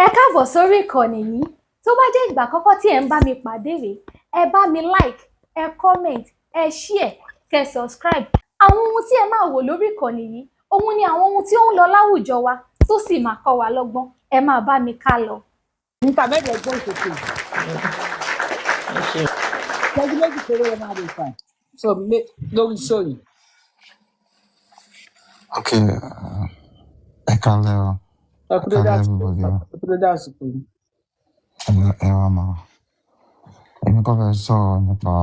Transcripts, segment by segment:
Ẹ káàbọ̀ sórí ìkànnì yìí. Tó bá jẹ́ ìgbà àkọ́kọ́ tí ẹ̀ ń bá mi pàdé rèé, ẹ bá mi like, ẹ comment, ẹ share, kẹ́ subscribe. Àwọn ohun tí ẹ máa wò lórí ìkànnì yìí, òun ni àwọn ohun tí ó ń lọ láwùjọ wa tó sì máa kọ́ wa lọ́gbọ́n. Ẹ máa bá mi ká lọ. Níta mẹ́jọ gbọ́ ìkòkò. Ẹ ṣe. Ìṣẹ́jú 2 péré ẹ máa lè fà so lórí show yìí. Okay, ẹ kálẹ́ o, Ẹ ẹ kú dédé kálẹ́ àsìkò. everybody o. Ẹ kú dédé àsìkò yìí. Ẹ wá máa. Èmi kọ́ fẹ́ sọ̀rọ̀ nípa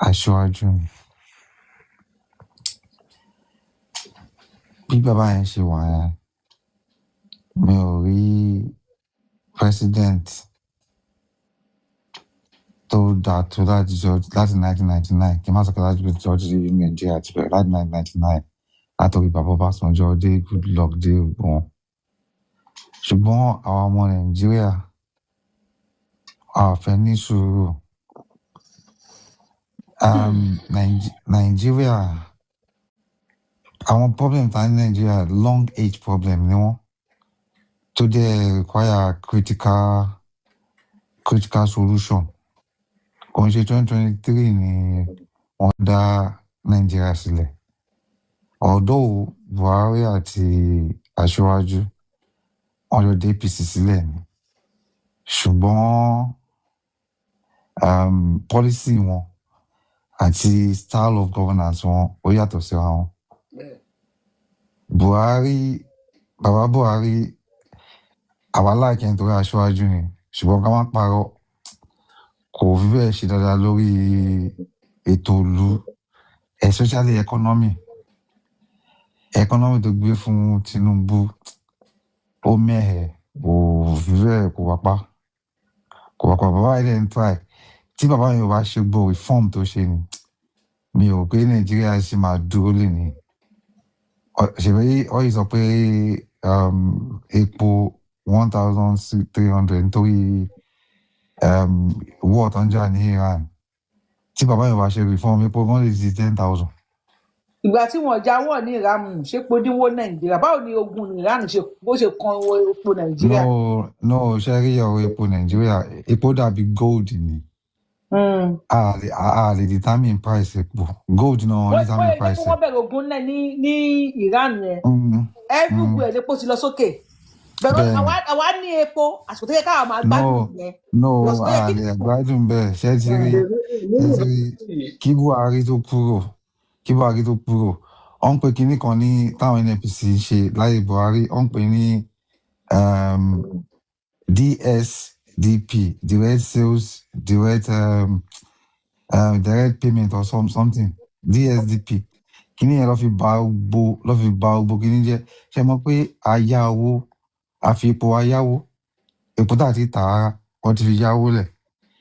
aṣíwájú mi. Bí bàbá yẹn ṣe wà yẹn, mi ò rí president tó dáa tó láti jọ láti 1999, kí n má sọ pé láti jọ ti Nàìjíríà ti bẹ̀rẹ̀ láti 1999, látọ̀rí bàbá Ọbásanjọ́ dé Goodluck dé wọn. Ṣùgbọ́n àwa ọmọ Nàìjíríà, a ò fẹ́ ní sùúrù. Nàìjíríà, àwọn problem tá ní Nàìjíríà, long age problem ni wọ́n, tó dẹ̀ require critical solution. Kò ń ṣe 2023 ni wọ́n dá Nàìjíríà sílẹ̀. Although Buhari àti Aṣíwájú, wọ́n jọ dé APC sílẹ̀ ni. Ṣùgbọ́n policy wọn àti style of governance wọn, ó yàtọ̀ síra wọn. Buhari, bàbá Buhari, àwa like ẹ̀ nítorí Aṣíwájú ni, ṣùgbọ́n ká má parọ́, kò fi bẹ́ẹ̀ ṣe dáadáa lórí ètò ìlú, especially economy. Economy tó gbé fún Tinubu, ó mẹ́hẹ̀, kò fi bẹ́ẹ̀, kò wá pa, kò wá pa. Bàbá yìí dẹ̀ ń try. Tí bàbá yẹn ò bá ṣe gbogbo reform tó ṣe ni, mi ò rò pé Nàìjíríà ṣì máa dúró lénìí. Ṣèbí wọ́n yìí sọ pé epo 1,300 nítorí war tó ń jà ní Iran. Tí bàbá yẹn ò bá ṣe reform, epo gan lè di 10,000. Ìgbà tí wọn jáwọ́ ní Iran, ṣé epo dínwó Nàìjíríà? Báwo ni ogun ní Iran ṣe bó ṣe kan owó epo Nàìjíríà? No, ṣe rí ọ̀rọ̀ epo Nàìjíríà, epo dàbí gold ni. A lè determine price epo. Gold náà wọ́n determine wọ́n yẹ price kí ẹ̀. Wọ́n bẹ̀rẹ̀ ogun náà ní Iran yẹn, everywhere epo ti lọ sókè bẹ̀rẹ̀. Àwa ní epo, àsìkò tó yẹ káwa máa gbádùn yẹn. No, Because tó yẹ a kí lè gbádùn bẹ́ẹ̀. Ṣé ti rí, ṣé ti rí, kí Buhari tó kúrò, ó ń pe kinní kan ní táwọn NNPC ń ṣe láyé Buhari, ó ń pè ní DSDP, direct sales, direct payment or something, DSDP. Kinní yẹn ló fi ba gbogbo kinní jẹ́. Ṣé mọ̀ pé a yá owó, a fi epo wa yáwó, epo tá a ti tà rárá, wọ́n ti fi yáwó lẹ̀.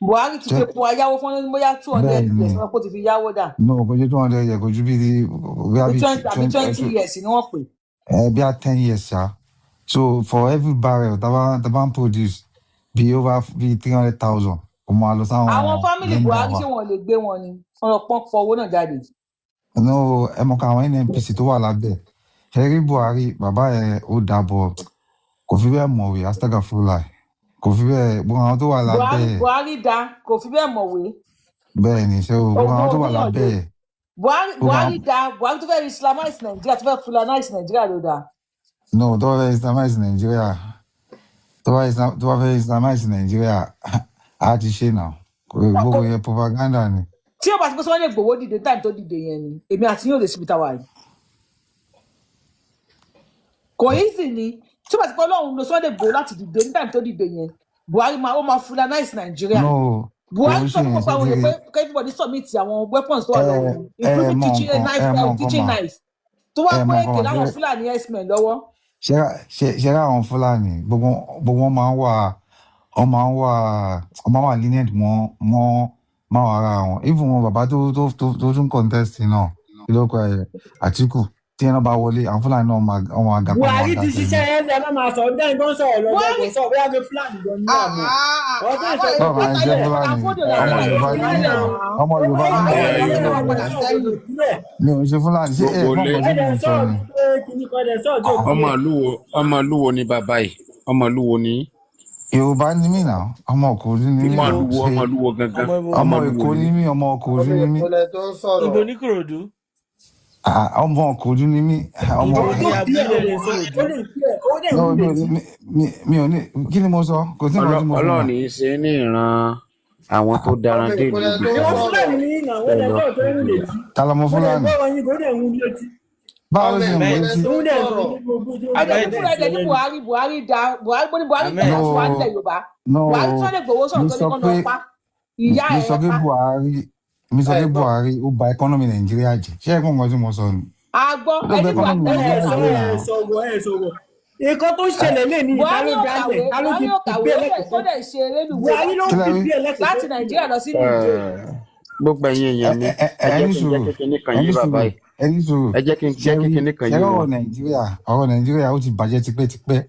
Buhari ti fi epo ayáwó fún bóyá 200 Bẹ́ẹ̀ ni. years wọn kó ti fi yáwó dà. No, kò ju 200 years, kò ju bí bóyá bí 20 àbí 20 20 years ni wọ́n pè. Ẹ bí a 10 years ṣá. So for every barrel tá bá ń produce, bí over bí 300,000, kò máa lọ sáwọn Àwọn family lender Buhari, wa. ṣé wọn lè gbé wọn ni wọn lọ pọ́n pọ owó náà jáde? No, ẹ mọ̀ ká àwọn NNPC tó wà lábẹ́ ṣe rí Buhari, bàbá yẹn ó dàbọ̀, kò fi bẹ́ẹ̀ mọ̀wé, astagafurulai, kò fi bẹ́ẹ̀, gbogbo àwọn tó wà lábẹ́ Buhari ẹ̀. Buhari da, kò fi bẹ́ẹ̀ mọ̀wé. Bẹ́ẹ̀ ni, ṣé o gbogbo àwọn tó wà Ogun lábẹ́ ẹ̀ Buhari gbogbo Buhari àwọn da. Buhari tó fẹ́ islamize Nàìjíríà, tó fẹ́ fulanize Nàìjíríà ló da. No, tó bá fẹ́ islamize Nàìjíríà, tó bá fẹ́ islamize Nàìjíríà, á ti ṣe náà. Gbogbo yẹn propaganda ni. Tí ó bá ti pé Sunday Igboho dìde time tó dìde yẹn ni, èmi àti yóò lè síbi táwa yìí. Kò easy ni. Tí ó bá ti pé Ọlọ́run lo Sunday Igboho láti dìde ní time tó dìde yẹn, Buhari máa, ó máa fulanize Nàìjíríà. No, kò Buhari ń sọ ṣe fún yẹn. gbogbo Ṣé àwọn ti èèyàn rí pé everybody submit àwọn weapons tó wà ẹ lọ́wọ́ wọn, ẹ including mọ kitchen nǹkan knife, ẹ mọ nǹkan kitchen mà knife tó wá ẹ kó mọ èké nǹkan mà láwọn ṣe Fúlàní herdsmen lọ́wọ́. Ṣe ṣe àwọn Fúlàní, gbogbo wọn máa ń wà, wọ́n máa ń wà lenient mọ́ ara wọn. Even wọn bàbá tó tún contest náà, kí ló kọ ẹ, Àtíkù. Tí ẹ náà bá wọlé, àwọn Fúlàní náà máa wọn máa gapá, wọn Buhari máa ti ga pẹ̀lú. ṣiṣẹ́ ẹ ẹ má máa sọ bí ẹni tó ń sọ̀rọ̀ lọ́jọ́ kò Buhari sọ bóyá pé Fúlàní gan ní àmọ́ ọ̀rọ̀ tó ń sọ àwọn Báwo máa ń jẹ́ ìpátá ilẹ̀ Fúlàní? àfọ́dò Ọmọ Nàìjíríà Yorùbá ni mí ìpínlẹ̀ náà. Ọmọ Yorùbá ni mí ó náà. yẹ Mi kí ò wọ́n padà sẹ́yìn ìpínlẹ̀. Mi ò ń ṣe Fúlàní. Ṣé ẹ Gbogbo gbọ́ ilé nǹkan tí Ẹ̀dẹ̀ mò ń ń sọ sọ̀rọ̀ ni? pé kinní kan ẹ̀dẹ̀ ń sọ̀rọ̀ tó ọmọ clear. ìlú wo, ọmọ ìlú wo ni bàbá yìí? Ọmọ ìlú wo ni yín? Yorùbá ni mí náà. Ọmọ Ìkòròdú ni mí Ọmọ náà. ìlú wo? Ṣé Ọmọ ìlú wo gangan? Ọmọ ibo? Ọmọ ọmọ ìlú wo Èkó ni ni yín? mí, ọmọ Ìkòròdú Ọmọ ni mí. Èkó lẹ tó ń sọ̀rọ̀. Ibo ní Kòròdú? Ah, ọmọ Ìkòròdú ni mí. Ọmọ Ibo Ọ̀rọ̀ ní tó abúlé clear ló ní dẹ̀ sọ, ó Kòròdú? dẹ̀ clear, ó dẹ̀ No, ń mi ò létí. ní mi ò ní kí ni mo sọ? Kò sí nǹkan tí mo fi Ọlọ́run hàn. ní í ṣe ní ìran àwọn tó daran Ọmọ dé Èkó ìlú lẹ ibi tó ń tẹ́ Ìwọ lọ Fúlàní sọ̀rọ̀. ní ìnà wọ́n tẹ́ dẹ̀ lọ sọ̀rọ̀ tó ń Nàìjíríà. létí. Ta lọmọ Wọ́n dẹ̀ Fúlàní? gbọ́rọ̀ yín kó dẹ̀ ń létí. Báwo ló Ọmọ ṣe ń Èkó Ahmed wọlé lẹ sí? tó Òun ń dẹ̀ sọ sọ̀rọ̀. ní gbogbo tó ń Ẹ̀dẹ̀ dẹ̀ ní Ahmed fúnra sọ ẹ̀dẹ̀ ní lẹ́nu. Buhari, Buhari da Buhari, bó ní Buhari Ahmed dàgbà sí wa No, nílẹ̀ Yorùbá. no, Buhari Sunday Igboho sọ̀rọ̀ mi tó ní sọ kán pé lọ pa ìyá mi ẹ̀ sọ pé pa. Buhari, mi sọ Ẹ pé gbọ́. Buhari ó ba economy Nàìjíríà jẹ́. Ṣé ẹ gbọ́ nǹkan tí mo sọ ni? A gbọ́ Ó ba ẹni economy Buhari Ẹ Nàìjíríà sọ jẹ́ ẹ náà. sọ̀rọ̀ ẹ sọ̀rọ̀. Nǹkan tó ń ṣẹlẹ̀ lé ní ìta Buhari ló ò dálẹ̀, kàwé, ta ló Buhari ti ò kàwé, prepare ó dẹ̀ ó lẹ́kọ̀ọ́kọ́. dẹ̀ ṣe rélùwé Buhari ló Kí lẹ wí? prepare lẹ́kọ̀ọ́kọ́. láti Nàìjíríà lọ sí Niger. Gbogbo ẹ̀yin èèyàn mi, Ẹ ẹ ẹ ẹ jẹ́ ní kí n jẹ́ sùúrù, kí kinní kan ẹ yé ní bàbá sùúrù, yìí. ẹ ní sùúrù. Ẹ jẹ́ kí n Ṣé jẹ́ kí rí kinní kan ṣé yé rí ọ̀rọ̀ wọn. Nàìjíríà, ọ̀rọ̀ Nàìjíríà ó ti bàjẹ́ tipẹ́tipẹ́.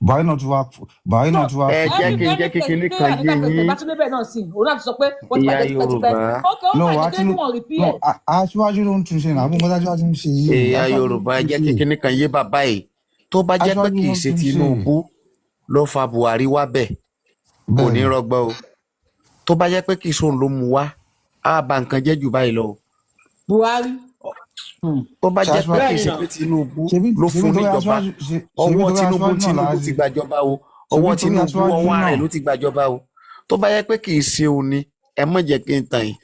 Buhari náà tún wá, Buhari So náà tún wá Ẹ jẹ́ every kí n every jẹ́ kí kinní president kan àti yé president yín. bá tún débẹ̀ náà sí, òun náà ti sọ pé ó ti Ìyá bàjẹ́ tipẹ́tipẹ́. Yorùbá, Ok, ó No, bàjẹ́ kí ló tí Tinubu wọ́n repair no ẹ̀. aṣíwájú ló ń túnṣe náà. Gbogbo aṣíwájú ń ṣe yìí, ìyá aṣíwájú ló ń Yorùbá, ẹ jẹ́ túnṣe. kí kinní kan yé bàbá yìí. Tó bá jẹ́ pé Aṣíwájú kì ló í ń ṣe túnṣe. Tinubu ló fa Buhari wá bẹ̀, kò ní Bẹ́ẹ̀ni. rọgbọ o. Tó bá jẹ́ pé kì í ṣòun ló mú wá, á ba nǹkan jẹ́ jù báyìí lọ o. Buhari. Tó bá Ṣé jẹ́ pé aṣíwájú kì í Bẹ́ẹ̀ni ṣe náà. pé Tinubu ṣebí ló ṣebí fún torí níjọba, aṣíwájú ṣe ṣebí ọwọ́ torí Tinubu aṣíwájú náà Tinubu la ti ṣe gbàjọba o. ṣebí Ọwọ́ torí Tinubu, aṣíwájú ọwọ́ ara náà. ẹ̀ ló ti gbàjọba o. Tó bá jẹ́ pé kì í ṣe òun ni, ẹ má jẹ́ kí n tàn yín,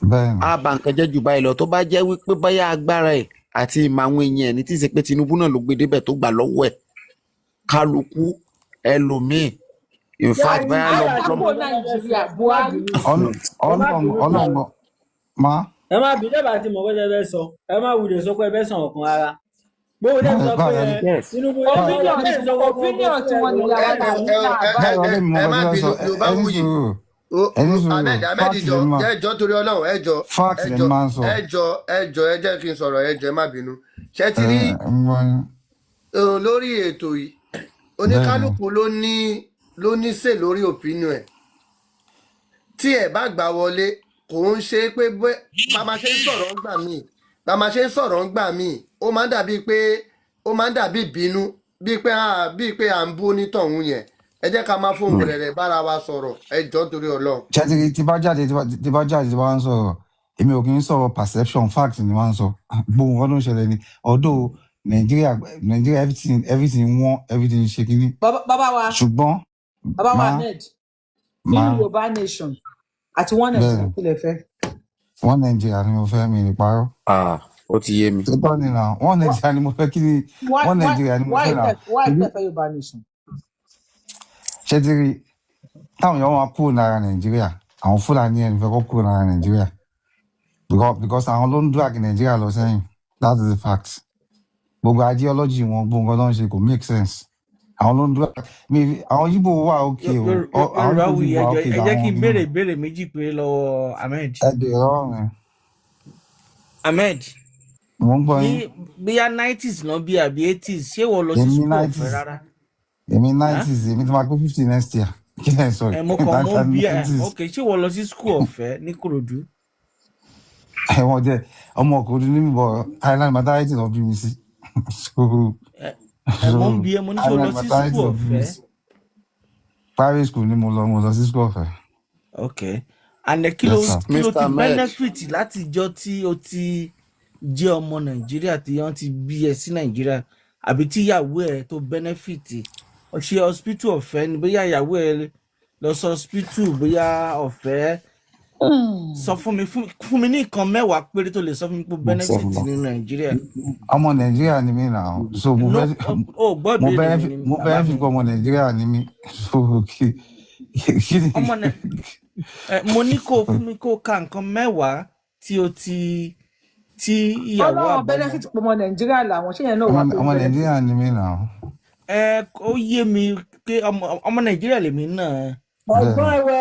Bẹ́ẹ̀ni. á ba nǹkan jẹ́ jù báyìí lọ. Tó bá jẹ́ wípé báyà agbára ẹ̀ àti ìmọ̀ àwọn èèyàn ẹ̀ ní tí ì ṣe pé Tinubu náà ló gbé débẹ̀ tó gbà lọ́wọ́ ẹ̀, kálukú ẹlòmíì, in Ṣé fact a rí báyà Á lọ báyà sá lọ kúrò Tinubu bá fẹ́ sọ Nàìjíríà ẹ má Buhari. bínú. Ẹ má Ọlọ́run bínú Ọlọ́run jàre. má Ẹ má bínú ẹ bá ti mọ̀ bó ṣe fẹ́ sọ. Ẹ má wulẹ̀ sọ pé ẹ fẹ́ sàn ọ̀kan rárá. Gbogbo tẹ́ sọ pé báwo ẹ lẹ yes Tinubu ẹ Opinion tẹ́ sọ gbogbo opinion fún tí ẹ wọ́n wò ní Ẹ àwa ẹ náà ẹ ní ẹ advice. Báwo ẹ lẹ mọ ẹ nǹkan má tí wọ́n bínú sọ? Yorùbá Ẹ ní wuyì. sùúrù, ẹ ní sùúrù. Ahmed Ahmed Fact jọ lèmi máa ẹ jọ torí Ọlọ́run, ẹ jọ fact ẹ lèmi jọ máa ń sọ. ẹ jọ ẹ jọ ẹ jẹ́ kí n sọ̀rọ̀, ẹ jọ ẹ má bínú. Ṣé ti Ẹ rí ń gbọ́ yín. lórí ètò yìí, Bẹ́ẹ̀ni. oníkálukú ló ní sè lórí opinion ẹ̀. Tí ẹ bá gbà wọlé, kò ń ṣe pé bá máa ṣe ń sọ̀rọ̀ ń gbà míì, bá máa ṣe ń sọ̀rọ̀ ń gbà míì, ó máa ń dàbí pé ó máa ń dàbí ìbínú, bíi pé à ń bú onítọ̀hún yẹn. Ẹ jẹ́ ká máa fohùn rẹ̀rẹ̀ bára wa sọ̀rọ̀, ẹ jọ̀ọ́ nítorí Ọlọ́run. Ṣé ti rí tí bá jáde, tí bá jáde, tí bá ń sọ̀rọ̀, èmi ò kì í sọ̀rọ̀ perception, fact ni máa ń sọ. Gbogbo nǹkan tó ń ṣẹlẹ̀ ni. Although Nàìjíríà everything wọ́n, everything ṣe kínní. Bàbá bàbá wa, Ṣùgbọ́n bàbá wa má Ahmed, má nínú Yorùbá nation àti one Nigeria, bẹ́ẹ̀ni, kí lẹ fẹ́? One Nigeria ni mo fẹ́, mi ní parọ́. Ah, ó ti yé mi. Tó tọ́ ni náà, one Nigeria ni mo fẹ́. Kí ni Why one why Nigeria ni mo why fẹ́ náà. tẹ why Ṣebí tẹ fẹ́ Yorùbá nation? Ṣé ti rí táwọn èèyàn máa kúrò lára Nàìjíríà, àwọn Fúlàní ẹni fẹ́ kó kúrò lára Nàìjíríà because àwọn ló ń drag Nàìjíríà lọ sẹ́yìn. That is the fact. Gbogbo ideology wọn, gbogbo nǹkan tó ń ṣe kò make sense. Àwọn ló ń drag mi. Àwọn Yíbò wà okay o. Àwọn Yorùbá Yíbò ti wuyì, wà ẹ jọ̀ọ́, okay ẹ jẹ́ kí làwọn n béèrè ìbéèrè méjì péré lọ́wọ́ Ahmed. Ẹ bèrè lọ́wọ́ mi. Ahmed, Mò ń gbọ́ ní yín. bóyá 90s náà bí àbí 80s, ṣé wọ́n lọ sí Èmi school ọ̀fẹ́ 90s rárá? Èmi Huh? 90s, èmi ti máa pé 50 next year. Kí lẹ̀ ń sọ Ẹ yìí? mo kàn mo ń bí ẹ. 90s. Ok, ṣé wọ́n lọ sí school ọ̀fẹ́ ní Kòròdú? Ẹ̀wọ̀n jẹ́ ọmọ Ìkòròdú ní mi bọ̀, Island maternity lọ bí mi sí. So Ẹ ẹ so mo ń bí ẹ, mo ní ṣé o Island lọ sí maternity school lọ bí mi ọ̀fẹ́? sí. Private school ni mo lọ, mo lọ sí school ọ̀fẹ́. Ok, and kí ló Yes sir. kí ló Mr ti Ahmed, benefit láti ìjọ́ tí o ti jẹ́ ọmọ Nàìjíríà, tí wọ́n ti bí ẹ sí Nàìjíríà, àbí tí ìyàwó ẹ tó benefit? Ṣe hospital ọ̀fẹ́ ni, bóyá ìyàwó ẹ lọ sí hospital, bóyá ọ̀fẹ́? Sọ fún mi, fún mi ní nǹkan 10 péré tó lè sọ fún mi pé benefit nínú Nàìjíríà. Ọmọ Nàìjíríà ni mí náà, so mo No, fẹ́ o gbọ́ mo ìbéèrè mi benefit ni mo bàbá benefit mi. pé ọmọ Nàìjíríà ni mí, so kí ni? Ọmọ Nai ẹ, mo ní kó o fún mi, kó o ka nǹkan 10 tí o ti tí ìyàwó Ọlọ́run àbọ̀mọ. Benefit pọ̀ mọ́ Nàìjíríà làwọn, ṣé yẹn náà wà Ọmọ tó ọmọ benefit? Nàìjíríà ni mí náà. Ẹ ó yé mi pé ọmọ Nàìjíríà lèmi náà. Ọgbọ́n Bẹ́ẹ̀. ẹwẹ.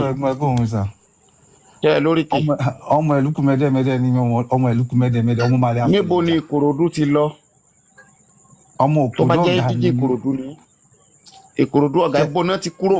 Ẹ̀gbọ́n, ẹ̀gbọ́n mi sà. Ṣé ẹ lóríkì? Ọmọ ìlúkù mẹ́dẹ́mẹ́dẹ́ ni mí, ọmọ ìlúkù mẹ́dẹ́mẹ́dẹ́, ọmọ máa lé Níbo ni àfẹnìjà. Ìkòròdú ti lọ? Ọmọ Tó bá òpòdó jẹ́ ọ̀gá díje ni mí. Ìkòròdú ni Ìkòròdú ọ̀gá Ṣé ibo náà ti kúrò?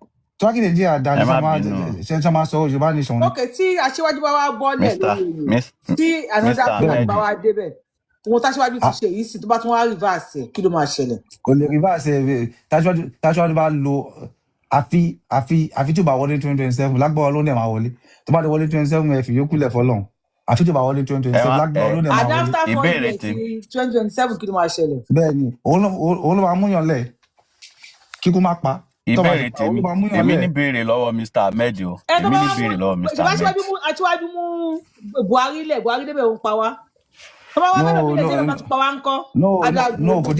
Tó bá kí Nàìjíríà da Ẹ ni, má ṣé máa bínú o. ṣe máa sọ Yorùbá nation ni? Ok, tí aṣíwájú bá wá bọ́lẹ̀ Mr. lórí oyè, tí another Mr. plan Bẹ́ẹ̀ni. bá Ahmed, wá débẹ̀, ohun táṣíwájú ti Ah, ṣe yìí sì, tó bá tún wá reverse ẹ̀, kí ló máa ṣẹlẹ̀? Kò lè reverse ẹ. Táṣíwájú bá lo àfi tí ò bá wọlé 2027, lágbára ló dẹ̀ máa wọlé. Tó bá dé wọlé 27, ẹ fi yókù lẹ̀ fọlọ́run. Àfi tí ò bá wọlé twenty ẹ twenty seven, má lágbára ẹ ló dẹ̀ And máa wọlé. after 4 ìbéèrè years tèmi sí 2027, kí ló máa ṣẹlẹ̀? Bẹ́ẹ̀ ni, òun ló máa múyàn lẹ̀ kíkú má pa tó bá ti Ìbéèrè pa, òun tèmi, ló máa múyàn èmi lẹ̀. ní béèrè lọ́wọ́ Mr. Ahmed o. Ẹ tó Èmi bá ní wá mú béèrè lọ́wọ́ Mr. ṣùgbọ́n Ahmed. aṣíwájú mú Buhari lẹ̀, Buhari débẹ̀, òun pa wá. Tó bá wá No, fẹ́lẹ̀ mílẹ̀ no, tí ẹ̀rọ bá tún pa wá ń kọ́ no, no, adájú no, kò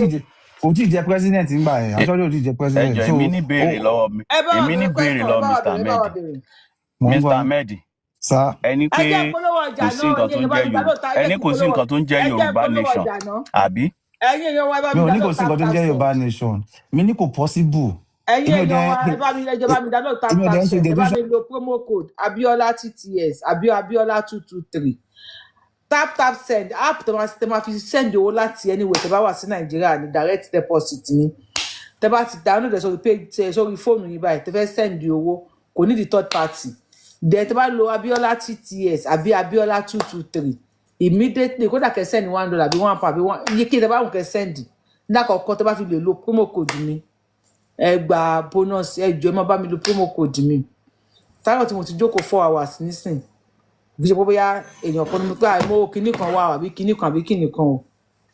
tí ì jẹ president ńgbà yẹn. Aṣíwájú ò tí ì jẹ Ẹ president, jọ̀ọ́, so èmi ní ó béèrè lọ́wọ́ mi, ẹ bá wa èmi ní bèrè béèrè question, ẹ lọ́wọ́ bá wa Mr. bèrè, ẹ bá wa Ahmed. bèrè. Mò ń Mr. gbọ́ yín Ahmed, sá. ẹni Ẹ pé jẹ́ polówó ọjà kò sí náà, nǹkan ẹ̀yin tó ń èèyàn bá jẹ́ mi gbà Yorùbá, lóòótọ́, ẹ jẹ́ ẹni kí kò sí polówó, nǹkan tó ń jẹ́ ẹ jẹ́ Yorùbá polówó nation, ọjà náà. àbí? Ẹ̀yin èèyàn wa, ẹ bá Mi mi ò ní download kò sí tap nǹkan tó ń tap jẹ́ send. Yorùbá nation, mi ní kò possible. Ẹ̀yin Èmi ò èèyàn dẹ̀ wa, ẹ bá mi, ẹ jẹ́ bá mi download tap èmi ò tap dẹ̀ ń ṣe send. Ẹ bá deduction. mi lo promo code Abiola TTS àbí Abiola 223. Tap tap send app tó máa tẹ máa fi send owó láti anywhere tẹ bá wà sí Nàìjíríà ní direct deposit ni. Tẹ bá ti download ẹ sórí page tẹ sórí fóònù yín báyìí, tẹ fẹ́ send owó, kò ní di third party. Then tẹ bá lo Abiola TTS àbí Abiola 223, immediately, kódà kẹ send $1 àbí £1 àbí one iye kí tẹ bá wù kẹ send lákọ̀ọ́kọ́, tẹ bá fi lè lo promo code mi, ẹ gba bonus. Ẹ jọ̀ọ́, ẹ má bá mi lo promo code mi. Táyọ̀ tí mo ti jókòó 4 hours nísìn, bí ṣe pé bóyá èèyàn kan ní mo pé àìmọ́ kinní kan wà àbí kinní kan àbí kinní kan o.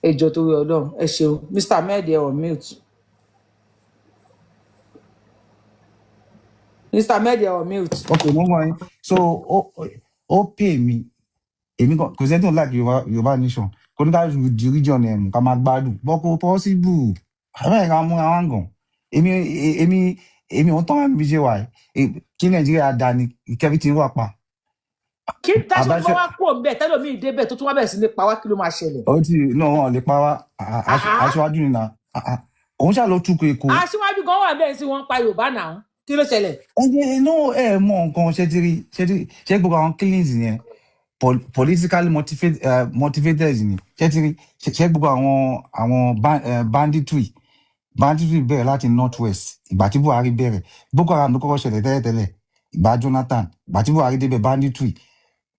Ẹ jọ̀ọ́, torí Ọlọ́run, ẹ ṣeun. Mr. Ahmed, ẹ on mute. Mr. Ahmed, ẹ on mute. Ok, mo ń gbọ́ yín. So ó pè mí, èmi kan kò sẹ́ni tó ń like Yorùbá nation, kò ní ká di region ẹ̀ mú ká máa gbádùn bọ́, kò possible. Àbẹ́rẹ́ ká múra wá gàn. Èmi ò ń tán àmì ṣe wà yìí. Kí Nàìjíríà da ni kẹ́bí ti ń wà pa. Kí táṣọ bá Àbáṣe wá kúrò ńbẹ̀, tẹlòmíì débẹ̀ tó tún wá bẹ̀rẹ̀ sí ní pa wá, kí ló máa ṣẹlẹ̀? Ó ti náà wọn ò lè pa wá. Àá Aṣíwájú nìyà òun ṣáà ló túkọ̀ Èkó. Aṣíwájú gan wà bẹ́ẹ̀ sí, wọ́n ń pa Yorùbá náà, kí ló ṣẹlẹ̀? Ẹ náà, ẹ mọ nǹkan ṣe ti rí, ṣe ti rí ṣe gbogbo àwọn killings yẹn politically motivated ni. Ṣe ti rí ṣe gbogbo àwọn banditry bẹ̀rẹ̀ láti north west. Ìgbà tí Buhari bẹ̀rẹ̀, Boko Haram ló kọ́kọ́ ṣẹlẹ̀ tẹ́lẹ̀tẹ́lẹ̀. Ìgbà Jonathan, ìgbà tí Buhari débẹ̀, banditry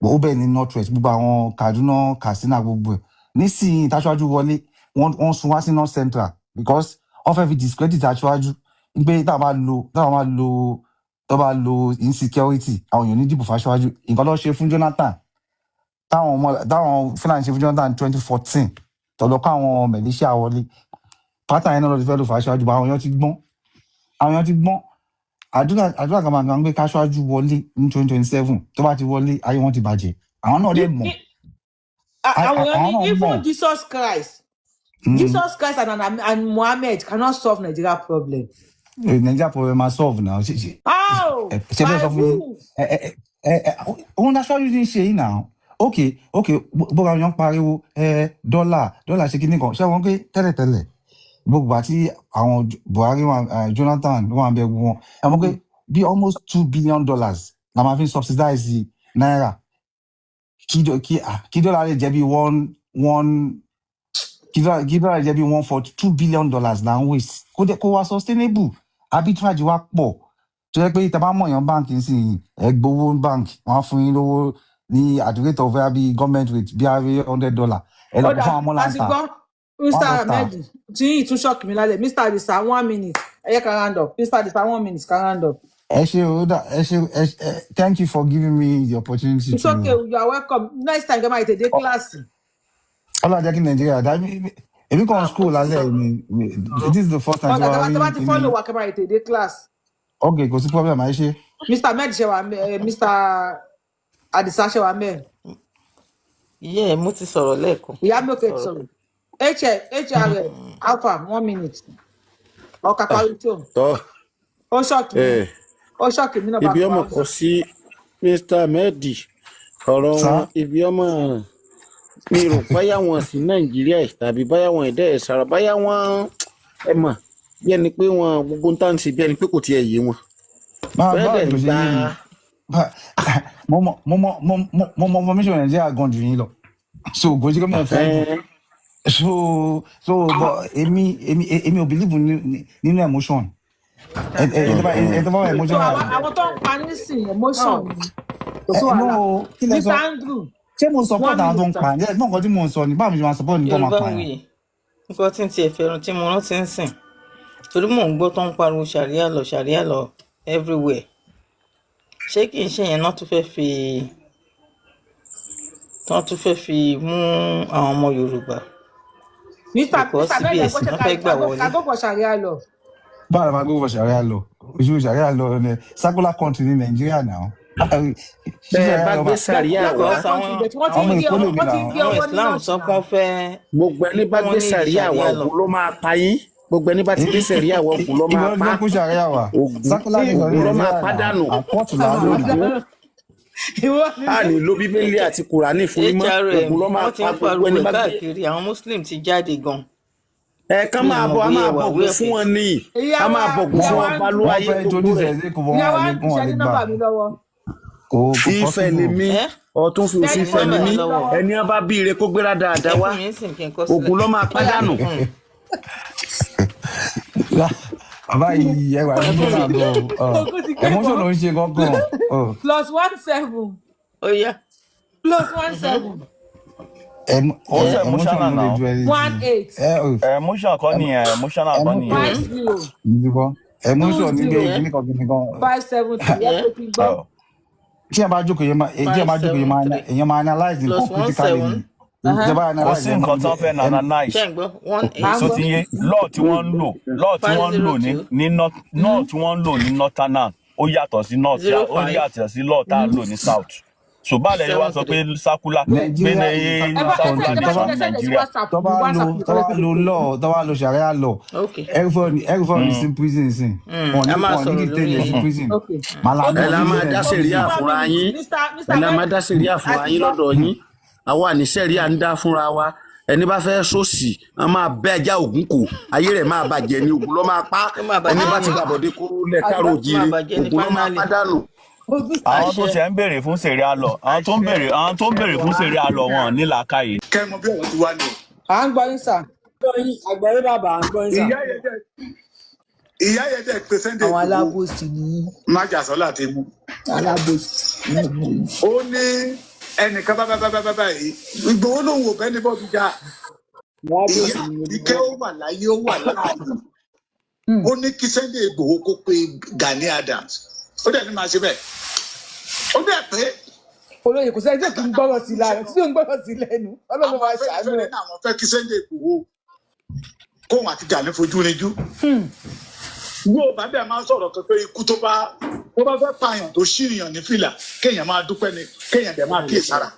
ó bẹ̀rẹ̀ ní north west, gbogbo àwọn Kaduna, Katsina, gbogbo ẹ̀. Nísìnyí táṣíwájú wọlé, wọ́n sún wá sí north central because wọ́n fẹ́ fi discredit aṣíwájú pé táwọn bá lo tó bá lo insecurity, àwọn èèyàn ní dìbò fáṣíwájú. Nǹkan ló ṣe fún Jonathan, táwọn ọmọ táwọn Fúlàní ṣe fún Jonathan 2014, tọ̀lọ́ kọ́ àwọn militia wọlé pátá yẹn náà ló ti fẹ́ lò fáṣíwájú bá. Àwọn èèyàn ti gbọ́n, àwọn èèyàn ti gbọ́n. Àdúrà kan máa gbà ń gbé káṣíwájú wọlé ní 2027. Tó bá ti wọlé, ayé wọn ti bàjẹ́. Àwọn náà dẹ̀ mọ̀. Àwọn èèyàn Àwọn ní náà even mọ̀. Jesus Christ, Jesus Christ and Muhammad cannot solve Nigeria problem. Nigeria problem máa solve now. Ṣe How? ṣe By bẹ́ẹ̀ sọ fún yín. who? Ẹ òun aṣáájú ti ń ṣe yìí náà. Ok, gbogbo àwọn èèyàn ń pariwo ẹ dọ́là ṣe kíní kan, ṣé wọn pé tẹ́lẹ̀tẹ́lẹ̀ gbogbo àti àwọn Buhari wà, Jonathan wà bẹ wọn, ẹ mọ̀ pé bí almost $2 billion la máa fi ń subsidize náírà kí dọ́là lè jẹ́ bí one one kí dọ́là lè jẹ́ bí $142 billion là ń waste. Kó dẹ̀ kó wá sustainable, arbitrage wa pọ̀ tó yẹ pé tá a bá mọ̀ yàn báǹkì nísìnyí, ẹ gbowó báǹkì, wọ́n á fún yín lówó ní at the rate of bí government rate bí i $100, ẹ lọ Ó kó dà fún àwọn a ti mọ́láńtà gbọ́. wọ́n Mr. á lọ tà. Ahmed tí yìí tún ṣọ́ọ̀kì mi lálẹ́. Mr. Adisa, one minute, ẹ yẹ ká round up. Mr. Adisa, one minute, ká round up. Ẹ ṣe o dà, ẹ ṣe ẹ, thank you for giving me the opportunity It's to. okay, you are welcome. Next time, kẹ́ máa tètè dé kíláàsì. Ọlọ́run jẹ́ kí Nàìjíríà dá. Èmi kàn school lálẹ́ mi. This is the first time tí Ọ̀dà wọ́n tẹ́ bá rí ti kíní. follow wa, kẹ́ máa tètè dé kíláàsì. Ok, kò sí problem, ẹ ṣe. Mr. Ahmed ṣe wà ńbẹ̀, Mr. Adisa ṣe wà ńbẹ̀? Ìyá ẹ̀ mo ti sọ̀rọ̀ lẹ́ẹ̀kan. Ìyá Mo mi ti òkè sọ̀rọ̀. sọ̀rọ̀ hrm alpha, one minute, ọkà parí tó. Tọ́. Ó ṣọ́ọ̀kì mi. Ẹ Ó ṣọ́ọ̀kì mi náà ibi bákan ọmọ bákan. kọ sí Mr. Ahmed, ọ̀rọ̀ Sá. wọn ibi ọmọ mi rò báyà wọn sí Nàìjíríà yìí, tàbí báyà wọn ẹ̀dẹ́ ẹ̀ sára, báyà wọn ẹ mọ̀ bí ẹni pé wọn gbogbo ń tà ń ṣe bí ẹni pé kò tiẹ̀ yé wọn Báwo bóyá báwo dẹ̀ ni ń kò ṣe gba yé mi? Mo mọ information Nàìjíríà gan jù yín lọ, so kò sí pé mo fọ́n bù. Ẹn, So but èmi ò believe nínú emotion. Ẹ tó bá wà So emotional. àwọn tó ń pa nísìn emotion ni, kò sí Ẹ wàhálà. no, kí lẹ sọ? Mr Andrew, Ṣé mo support one àwọn tó ń minute sir. pa ẹ? Náà nǹkan tí mo ń sọ ni, báwo ni mo ṣe máa support ní tó máa Yorùbá pààyàn? wuyì, nǹkan tí ń tiẹ̀ fẹ́ràn tí mo rántí ń sìn, torí mò ń gbọ́ tó ń pariwo sharia law, sharia law everywhere. Ṣé kì í ṣe yẹn náà tún fẹ́ fi tán tún fẹ́ fi mú àwọn ọmọ Yorùbá? Mr. Because Mr Ahmed, CBS ẹ̀gbọ́n, ṣe náà ká fẹ́ gbà ká go wọlé. ká go for sharia law? Báwo la máa gbé wọ sharia law? Oṣù sharia law ní secular country ní Nàìjíríà náà. Ṣé Bẹ́ẹ̀ sharia bá law gbé máa sàríà wá, Because Secular country, àwọn but wọ́n ti ọmọ ń gé Èkó ọwọ́, lèmi wọ́n ti ń náà. gé àwọn ọwọ́ ní Islam north sọ pé now. wọ́n fẹ́ gbogbo ẹni bá wọ́n gbé ní sàríà wá, sharia law. Ògún ló máa pa yín. Gbogbo ẹni bá ti gbé sàríà wá, Ògún ló Ibi máa wọn ti pa. fẹ́ kó sharia wá? Ògún Secular nation ní Ògún ló máa Nàìjíríà pa náà. dànù. Àkọ́ọ̀tù là ń lò náà. Ògún Ìwọ a ní lo Bíbélì àti Kùránì fún yín mọ́. HRM Ògún ló máa wọ́n ti pa ń gbogbo pariwo ẹni ẹ̀ bá gbé. káàkiri. Àwọn Muslim ti jáde gan. Ẹ kán Mi ò máa mọ̀ bọ̀, a bóyá máa ẹ wà bọ̀gùn aware of fún it. wọn ní, a Ìyá máa wa, bọ̀gùn ìyá fún wa ọba Andrew, ló Wọ́n ayé fẹ́ gbogbo introduce rẹ̀. ẹ̀ sí kò ìyá wọ́n wa lè Andrew, wọ́n ṣe lè ní gbà. nọ́mbà mi lọ́wọ́? Kò Ifẹ̀ possible. lèmi, Ẹ ọ̀tún fi Ṣe òsì ní ní Ifẹ̀ nọ́mbà ni nọ́mbà mí. mi yín lọ́wọ́. lọ́wọ́? Ẹni á bá bí ire kó gbéra Ẹ dáadáa fún wá, mi ń sìn kí n kọ sílẹ̀. Ògún ló máa pa Ẹ dànù. fún mi. Bàbá yìí, ẹ wà Ẹ fún emotional mi. gan o. Ogun ti gbé Emotion wọn. ló ń ṣe gangan. +17 Ó yá. plus one seven Ó Ẹ ṣe Emotion emotional ló lè now. ju one anything. eight Ẹ ò Emotion kọ́ nìyẹn, emotional kọ́ nìyẹn. five zero ìdìbò two emotion ní pé zero ẹ kíníkan kíníkan. 573. Ẹ ẹ pé kí n gbọ́. Oh. Tí ẹ bá jókòó yẹn máa tí ẹ five bá jókòó yẹn seven máa three èèyàn máa analyse plus nǹkan one critically seven ni. Tí ẹ bá Kò analyse sí ẹ nǹkan tán fẹ́ ẹ analyze. Ṣé ń gbọ́? One À eight ń So gbọ́. ti yé law tí wọ́n ń lò, law tí five wọ́n ń zero lò ní two ní north, law tí wọ́n ń lò ní northern ó yàtọ̀ sí north zero ó five yàtọ̀ sí law tá a ń lò ní south. So báàlẹ̀ yẹn wá seven sọ pé three. circular pé Nàìjíríà is a ní Ẹ bá secular ẹ circular send country. ẹ bá Tó bá nation ṣe ní send ẹ sí Nàìjíríà. WhatsApp tó mi, bá lo WhatsApp mi tó kọ́ bá lẹ́sẹ̀ lo lè pè. law, tó bá lo sharia law, everybody sí prison sí. A Wọn ní máa wọn ní sọ̀rọ̀ detain lórí ẹ sí prison. Ok. Màlàmí Ẹ wọn la ní máa detain dá ẹ sí sẹ̀ríà prison. One fúnra minute, yín. Mr. Ẹ la máa Ahmed, dá sẹ̀ríà fúnra àti yín gbọ́. lọ́dọ̀ yín. Àwa ní sẹ̀ríà ń dá fúnra wa. Ẹni bá fẹ́ sòsì, wọn máa bẹ́ ajá Ògún kò, ayé rẹ̀ máa bàjẹ́ ní, Ògún ló máa pa. Ó máa Ẹni bàjẹ́ bá ti ni. gbàbọ̀dé kó lẹ̀ Àti káàró gbọ́. Ó máa òjíire, bàjẹ́ ni Ògún ló máa finally. pa dànù. Ogun Àwọn tó Àṣẹ. tiẹ̀ ń béèrè fún sharia law, àwọn tó ń béèrè fún sharia law wọn ní làákàyè. Kẹ́ ẹ mọ bí ọ̀rọ̀ ti wá ni o. À ń gbọ́ yín sà. Àgbọ̀yé bàbá, à ń gbọ́ yín sà. Ìyá yẹn dẹ̀ pé Sunday Àwọn Igboho alábòsí ni yín. májàsọ́lá ti mú. Alábòsí ni yín. Ó ní ẹnìkan bá bá bá bá bá yìí, Ìgbòho lòun ò bẹ́ni bọ́ gíga. Alábòsí Ìyá ni gbogbo Ike wọn. ó wà láyé, ó wà láàyè. Ó ní kí Sunday Igboho kó pe Gani Adams. Ó dẹ̀ ní máa ṣe bẹ́ẹ̀. Ó dẹ̀ pé Olóyè, kò sẹ́ni tí ò kí ń gbọ́rọ̀ sí lára, tí ò ń gbọ́rọ̀ sí lẹ́nu. Ọlọ́run àwọn máa ṣàánú Afẹ́nifẹ́re ẹ̀. náà, àwọn fẹ́ kí Sunday Igboho kóun àti Gani fojú rinjú. Yóò bá dẹ̀ máa ń sọ̀rọ̀ kan pé ikú tó bá fẹ́ pààyàn tó ṣìyàn ní fìlà, kéèyàn máa dúpẹ́ ni, kéèyàn dẹ̀ máa kíyèsára.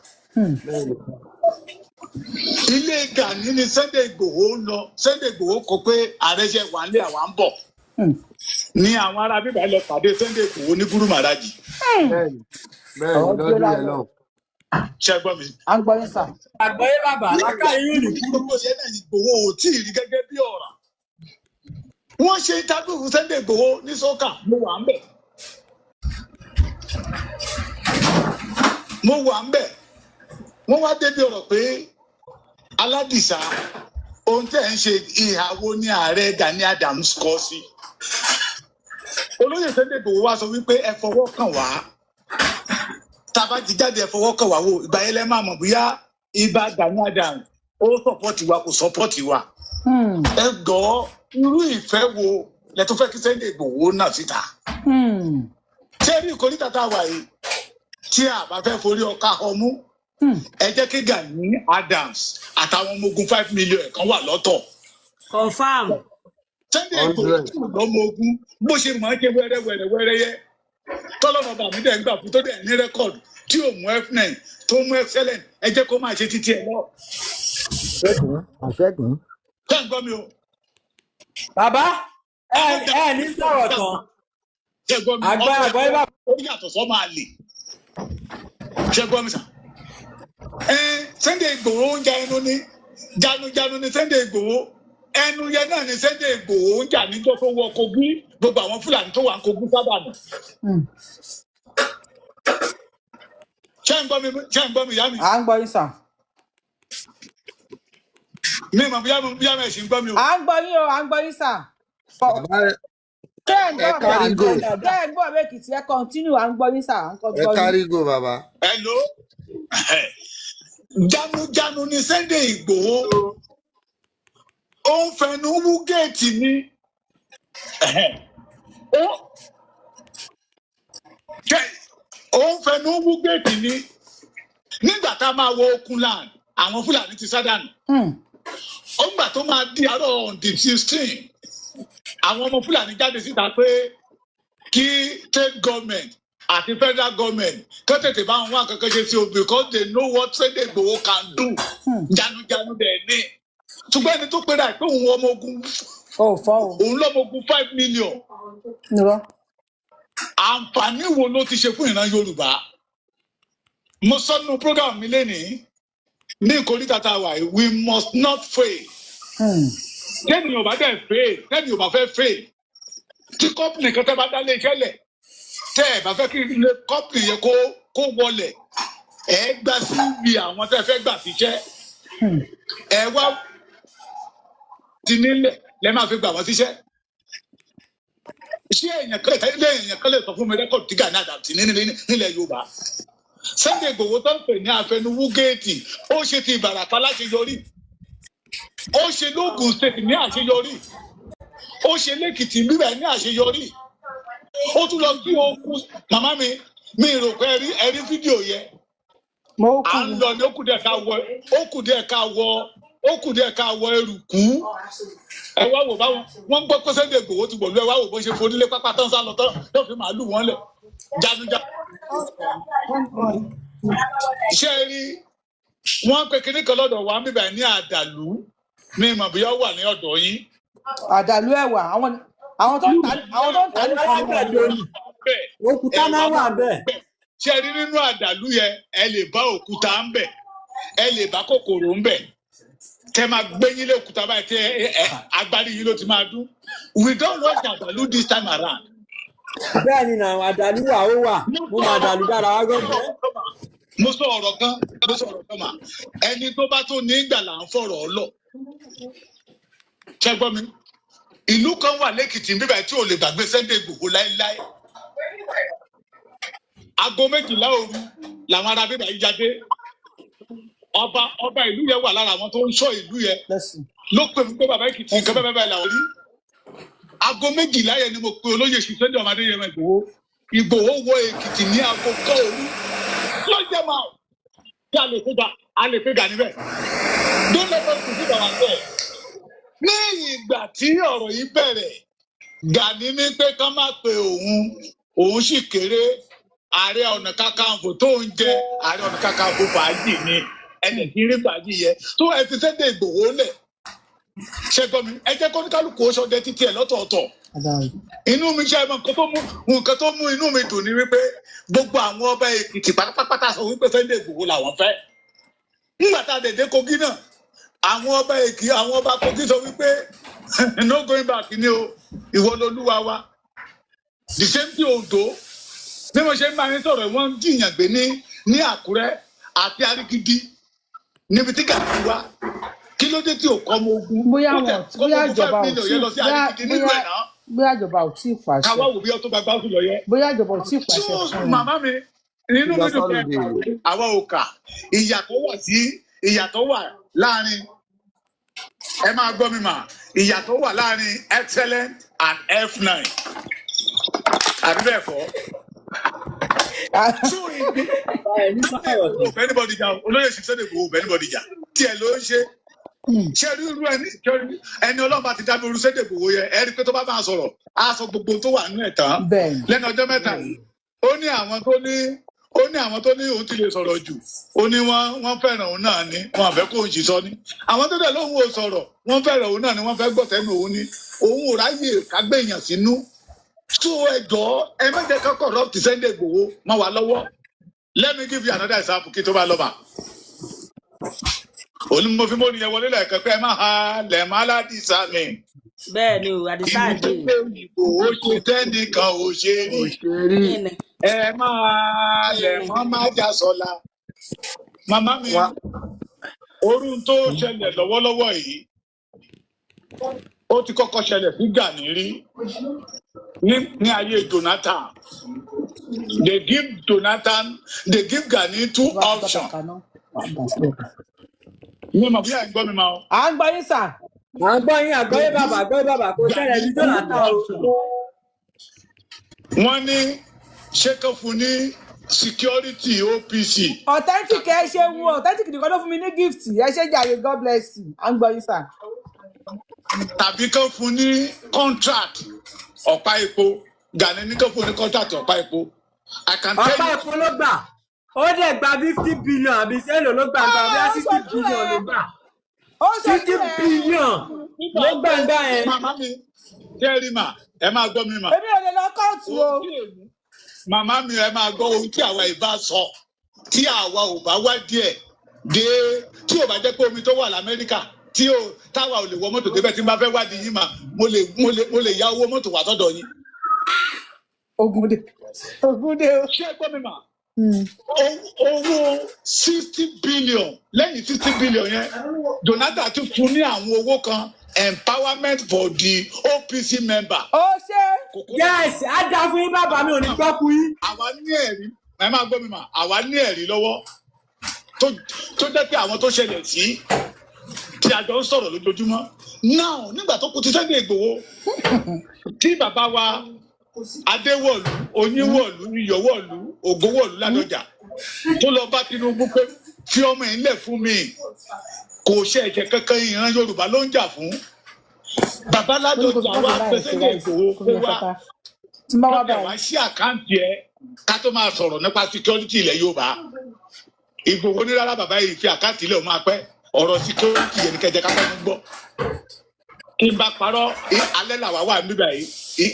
Ilé Gani ni Sunday Igboho ń lọ. Sunday Igboho kọ pé ààrẹ ṣe wà nílé, àwa ń bọ̀. Ní àwọn ará bíbá lọ pàdé Sunday Igboho ní Gúrú Màrájì. Bẹ́ẹ̀ni, bẹ́ẹ̀ni, Ọ̀rọ̀ gbé lọ́dún yẹn lálẹ́. náà. Ṣé ẹ gbọ́ mi? À ń gbọ́ yín sà. Àgbọ̀yé bàbá, làákàyè yóò ní Ní gbogbo yẹn náà, Igboho ò tí ì rí gẹ́gẹ́ bí ọ̀ràn. Wọ́n ṣe interview fún Sunday Igboho ní sọ́kà, mo wà ń bẹ̀. Mo wà ń bẹ̀. Wọ́n wá débi ọ̀rọ̀ pé Aládìsá, ohun tẹ́ ẹ̀ ń ṣe, ìhà wo ni ààrẹ Gani Adams kọ sí? Olóyè Sunday Igboho wá sọ wípé ẹ fọwọ́ kàn wá, tá a bá ti jáde, ẹ fọwọ́ kàn wá wò, ìgbà yẹn lẹ́ máa mọ̀ bóyá ibà Gani Adams ó support wa, kò support wa. Ẹ gbọ́, irú ìfẹ́ wo lẹ tó fẹ́ kí Sunday Igboho náà síta? Ṣé rí ìkórìtà tá a wà yìí, tí a bá fẹ́ forí ọkà ọmú, ẹ jẹ́ kí Gani Adams àtàwọn ọmọ ogun 5 million kan wà lọ́tọ̀. Confam. Sunday Igboho 100. tí ò lọ́mọ ogun bó ṣe mọ̀ ọ́n ṣe wẹ́rẹ́ wẹ́rẹ́ wẹ́rẹ́ yẹ tọ́lọ́mọ bàmí dẹ̀ ń gbà fún tó dẹ̀ ní record tí ò mú F9 tó mú excellent, ẹ jẹ́ kó máa ṣe títí ẹ lọ. Àṣẹ́gun, àṣẹ́gun. Ṣé ń gbọ́ mi o? Bàbá, ẹ Ọmọ ẹ ní sọ̀rọ̀ tán. Ṣé ń gbọ́ mi? Àgbọ̀ Ọmọ àgbọ̀yé bàbá. ó yàtọ̀ sọ́ máa lè. Ṣé ń gbọ́ mi sà? Ẹ Sunday Igboho ń ja ẹnu ní janujanu ní Sunday Igboho, ẹnu yẹn náà ní Sunday Igboho ń jà níjọ́ tó wọ Kogi, gbogbo àwọn Fúlàní tó wà ń Kogi sábà nù. Ṣé ń gbọ́ mi? Ṣé ń gbọ́ mi, ìyá mi? À ń gbọ́ yín sà. Mi mọ̀ bóyá mi ẹ̀ sì ń gbọ́ mi o. À ń gbọ́ yín o, à ń gbọ́ yín sà. Bàbá. Ṣé ẹ̀ ń Ẹ gbọ́ bàbá kárí Èkìtì? go. Ṣé ẹ̀ ń gbọ́ bàbá Èkìtì? Ẹ continue, à ń gbọ́ yín sà, à ń kọ́ Ẹ gbọ́ yín. kárí go, bàbá. Hello. Jánujánu ni Sunday Ìgbòho, ó ń fẹnu wú géètì ni. Ó ó ń fẹnu wú géètì ni. Nígbà tá a máa wọ Okunland, àwọn Fúlàní ti sá dànù. Ó ń gbà tó máa di àárọ̀ on the 16, àwọn ọmọ Fúlàní jáde síta pé kí state government àti federal government kó tètè bá wọn wá kankan ṣe sí o, because they know what Sunday Igboho can do. Jánujánu dẹ̀ ní, ṣùgbọ́n ẹni tó pera ẹ̀ pé òun ọmọ ogun, Ó fọ́ o. òun lọ́mọ ogun 5 million, Nírọ́. àǹfààní wo ló ti ṣe fún ìran Yorùbá? Mo sọ nínú program mi lénìí ní ìkórìtà tá a wà yìí, we must not fail. Tẹ́nìyàn ò bá dẹ̀ fail, tẹ́nìyàn ò bá fẹ́ fail, tí company kan tẹ́ bá dá lé iṣẹ́ lẹ̀, tẹ́ ẹ̀ bá fẹ́ kí ilé company yẹn kó wọlẹ̀, ẹ gbà CV àwọn tẹ́ fẹ́ gbà síṣẹ́, ẹ wá ti nílẹ̀ lẹ́ máa fi gbà wọ́n síṣẹ́. Ṣé èèyàn kan lè sọ fún mi record tí Gani Adams ti ní nílẹ̀ Yorùbá? Sunday Igboho tó ń pè ní àfẹnuwú géètì, ó ṣe ti Ìbàràpá láṣeyọrí, ó ṣe lóògùn State ní àṣeyọrí, ó ṣe lẹ́kìtì bíbẹ̀ ní àṣeyọrí, ó tún lọ sí okun. Màmá mi, mi rò pé ẹ rí fídíò yẹn. Mo À kù. ń lọ ní ó kù díẹ̀ ká wọ eruku. Ẹ wá wò báwọn wọ́n ń gbọ́ pé Sunday Igboho ti wọ̀lú, ẹ wá wò bó ṣe forílé pápá tán sá lọ tán tó fi màálù wọn lẹ̀ jagunjagun. Ṣé ẹ rí wọ́n pe kinní kan lọ́dọ̀ wa bíbẹ̀ ní àdàlú? Mi mọ̀ bóyá ó wà ní ọ̀dọ̀ yín. Àdàlú ẹwà, àwọn tó ń tà nìkan ni wọ́n Alágbàdo ni. Bẹ́ẹ̀. Òkúta ẹ̀wà máa ń wà bẹ́ẹ̀. Bẹ́ẹ̀, ṣé ẹ rí nínú àdàlú yẹn, ẹ lè bá òkúta ń bẹ̀, ẹ lè bá kòkòrò ń bẹ̀, tẹ máa gbé yín lé òkúta báyìí, tẹ ẹ agbárí yín ló ti máa dún. We don't want àdàlú this time around. Bẹ́ẹ̀ ni, àwọn àdàlú wà, ó wà. Mo máa àdàlú dára wá gbọ́dọ̀. Mo sọ ọ̀rọ̀ kan mà, ẹni tó bá tó ní ìgbà là ń fọ̀rọ̀ ọ lọ. Ṣé gbọ́ mi? Ìlú kan wà lẹ́kìtì bíbá tí ò lè gbàgbé Sunday Igboho láéláé. Aago 12 òru làwọn ará bíbá yìí jáde. Ọba ìlú yẹn wà lára àwọn tó ń ṣọ́ ìlú yẹn Lẹ́sìn. ló pè mí pé, bàbá Èkìtì, nǹkan bẹ́ẹ̀ bẹ́ẹ̀ làwọn rí. Aago 12 yẹn ni mo pe olóyè Sunday ọmọdé yẹn. Ìgbòho wọ Èkìtì ní aago 1 òru lọ́jọ́ máa tí a lè fi gà níbẹ̀. Don't let us deceive ourselves. Ní ìgbà tí ọ̀rọ̀ yìí bẹ̀rẹ̀, Gani ní pé ká má pe òun, òun sì kéré. Ààrẹ Ọ̀nà Kakanfò tó ń jẹ Ààrẹ Ọ̀nà Kakanfò fàájì ni, ẹnì kí rí fàájì yẹ tó ẹ fi Sunday Ìgbòho lẹ̀. Ṣe gbọ́ mi? Ẹ jẹ́ kó ní kálukú ó ṣọdẹ títí ẹ̀ lọ́tọ̀ọ̀tọ̀. Inú mi ṣe mọ nǹkan tó mú inú mi dùn ni wípé gbogbo àwọn ọba Èkìtì pátápátá sọ wípé Sunday Ìgbòho làwọn fẹ́. Nígbà tá a dẹ̀ dé Kogi náà, àwọn ọba Èkì, àwọn ọba Kogi sọ wípé no going back ni o, ìwọ lolúwa wa. The same thing Ondo. Bí mo ṣe ń bá yín sọ̀rọ̀, wọ́n ń jìyàn gbé ní Àkúrẹ́ àti Arígídí níbi tí gàdí wá. Kí ló dé tí ò kọ́ ọmọ ogun? Bóyá Ó tẹ̀ wọn kọ́ ọmọ bóyá ogun five ìjọba ò million tí yẹn lọ sí bóyá Arígídí nílùú bóyá ẹ̀ náà. Bóyá ìjọba ò tí ì pàṣẹ. Káwá wò bí ọtún gbàgbà sùn lọ yẹ. Bóyá ìjọba ò tí ì pàṣẹ So fún wọn. màmá mi, inú Ìgbà mi dùn pé sọ́lùdì. àwa ò kà ìyàtọ̀ wà sí ìyàtọ̀ wà láàrin, ẹ máa gbọ́ mi mà, ìyàtọ̀ wà láàrin excellent and F9, àbí bẹ́ẹ̀ kọ́? So ìdí Ẹ ní Sunday sọ̀rọ̀ Igboho ò bẹ́ anybody jà o. Olóyè Sunday Igboho ò bẹ́ anybody jà, tiẹ̀ ló ń ṣe. Ṣé rí irú ẹni ṣé rí ẹni Ọlọ́run bá ti dábẹ́ irú Sunday Igboho yẹ, ẹ rí i pé tó bá máa sọ̀rọ̀, á sọ gbogbo tó wà nínú ẹ̀ tán. Bẹ́ẹ̀ni. Lẹ́nu ọjọ́ mẹ́ta yìí, ó ní àwọn tó ní òun ti lè sọ̀rọ̀ jù, ó ní wọ́n fẹ́ràn òun náà ni wọ́n àfẹ́ kó òun sì sọ ní. Àwọn tó dẹ̀ lóhùn ò sọ̀rọ̀, wọ́n fẹ́ràn òun náà ni, wọ́n fẹ́ gbọ́ tẹnu òun ni. Òun ò ráyè kágbé èèyàn sínú. Tó ẹ jọ̀ọ́, ẹ má jẹ́ ká corrupt Sunday Igboho mọ́ wa lọ́wọ́. Let me give you another example kí tó bá lọ mà. Òní mo fi mọ́ni yẹn wọlé lẹ́ẹ̀kan pé ẹ má ha lẹ̀ má ládìsá mi. Bẹ́ẹ̀ ni o, Àdìsá Ìlú àdé. tó òyìnbó ó ṣe tẹ́nìkan ò ṣe rí. Òṣèré. Kíni? Ẹ máa lẹ̀ Kíni? mọ́ má já sọ́la. Màmá mi, Wá orun tó ṣẹlẹ̀ lọ́wọ́lọ́wọ́ yìí, ó ti kọ́kọ́ ṣẹlẹ̀ sí Gani rí. Ní ayé Jonathan, they give Jonathan, they give Gani two Bá ti options. bàtà kaná, wàá dà sí ọ̀gá. Mi ò mọ̀ bí ẹ̀ ń gbọ́ mi máa o. À ń gbọ́ yín sà. À ń gbọ́ yín. They Àgbọ́yé bàbá, give àgbọ́yé bàbá, kò Gani ṣẹlẹ̀ ní two Jonathan o. options. Wọ́n ní ṣé kó fún ní security OPC Authentic, tàbí ẹ ṣeun o. Authentic nìkan ló fún mi ní gift, ẹ ṣe jàre, God bless you. À ń gbọ́ yín sà. Tàbí kó fún ní contract ọ̀pá epo. Gani ní kó fún ní contract ọ̀pá epo. I can tell Ọ̀pá you. epo ló gbà, ó dẹ̀ gba 50 billion, àbí sẹ́lò ló gbà gbà bíi Ó 60 ṣojú billion ẹ ló gbà. Ó 60 ṣojú ẹ. billion Nígbà ló gbà pé ń gbà yẹn. Màmá mi, kẹ́rì mà, ẹ máa gbọ́ mi mà. Èmi ò lè lọ kóòtù o. Ohun tí èmi, màmá mi, ẹ máa gbọ́ ohun tí àwa ìbá sọ, tí àwa ò bá wá díẹ̀ dé, tí ò bá jẹ́ pé omi tó wà lamẹ́ríkà tí ò táwa ò lè wọ mọ́tò débẹ̀, tí n bá fẹ́ wádìí yín mà, mo lè yá owó mọ́tò wá sọ́dọ̀ yín. Ogun dé, ogun dé o. Ṣé ẹ gbọ́ mi mà? Owó 60 billion, lẹ́yìn 60 billion yẹn, Jonathan tún fún ní àwọn owó kan, empowerment for the OPC member. Ó ṣe. Kòkó. Yes, á dá fún yín bàbá, mi ò ní gbọ́ kú yín. Àwa ní ẹ̀rí, ẹ máa gbọ́ mi mà, àwa ní ẹ̀rí lọ́wọ́ tó jẹ́ pé àwọn tó ṣẹlẹ̀ sí tí a jọ ń sọ̀rọ̀ lójoojúmọ́ now. Nígbà tó kù ti Sunday Igboho, tí bàbá wa Adéwọ̀lú, Oníwọ̀lú, Iyọ̀wọ̀lú, Ògówọ̀lú, Ládọjà tó lọ bá Tinubu pé fi ọmọ yìí lẹ̀ fún mi, kò ṣe ẹ̀jẹ̀ kankan, ìran Yorùbá ló ń jà fún. Bàbá Mo ní kó fi Ládọjà mọ́tò wá báyìí pé ṣe Sunday ráìsì Igboho kó kó fi yẹn wá fata tí n bá wá kọ́tẹ̀ báyìí. Wá sí account ẹ ká tó máa sọ̀rọ̀ nípa security ilẹ̀ Yorùbá. Ìgbòho ní rárá, bàbá yìí fi account ilẹ̀, òun máa pẹ́, ọ̀rọ̀ security yẹn ní kẹjẹ ká fẹ́ gbọ́. Kí n bá parọ́, alẹ́ làwa wà níbẹ̀ yìí.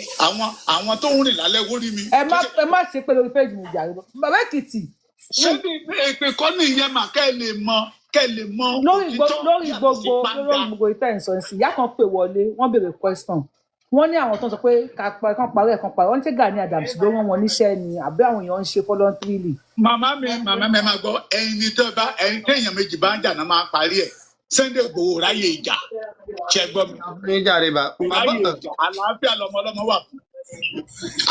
Àwọn tó ń rìn lálẹ́ wórí mi. Ẹ má ṣe pé lórí péjì mi jàre, bàbá Èkìtì. Ṣé bí èpè kọ́ nìyẹn mà, kẹ́ ẹ lè mọ Lórí òtítọ́ lórí yàtọ̀ sí gbogbo pàǹdà. Lórí gbogbo ìtẹ́ ìsọ̀nsì, ìyá kan pè wọlé, wọ́n béèrè question. Wọ́n ní àwọn tó ń sọ pé ká pa kán parí ẹ̀, kán parí, wọ́n ní ṣé Gani Adams ló rán wọn níṣẹ́ ni àbí àwọn èèyàn ń ṣe voluntarily? Màmá mi, màmá mi, ẹ máa gbọ́, ẹni tó bá ẹni téèyàn méjì bá ń jà náà máa parí ẹ̀. Sunday Igboho ráyè ìjà, ṣe gbọ́ mi? Ní jàre bá Kò bàbá. ráyè ìjà, àlàáfíà lọmọ ọlọ́mọ wà fún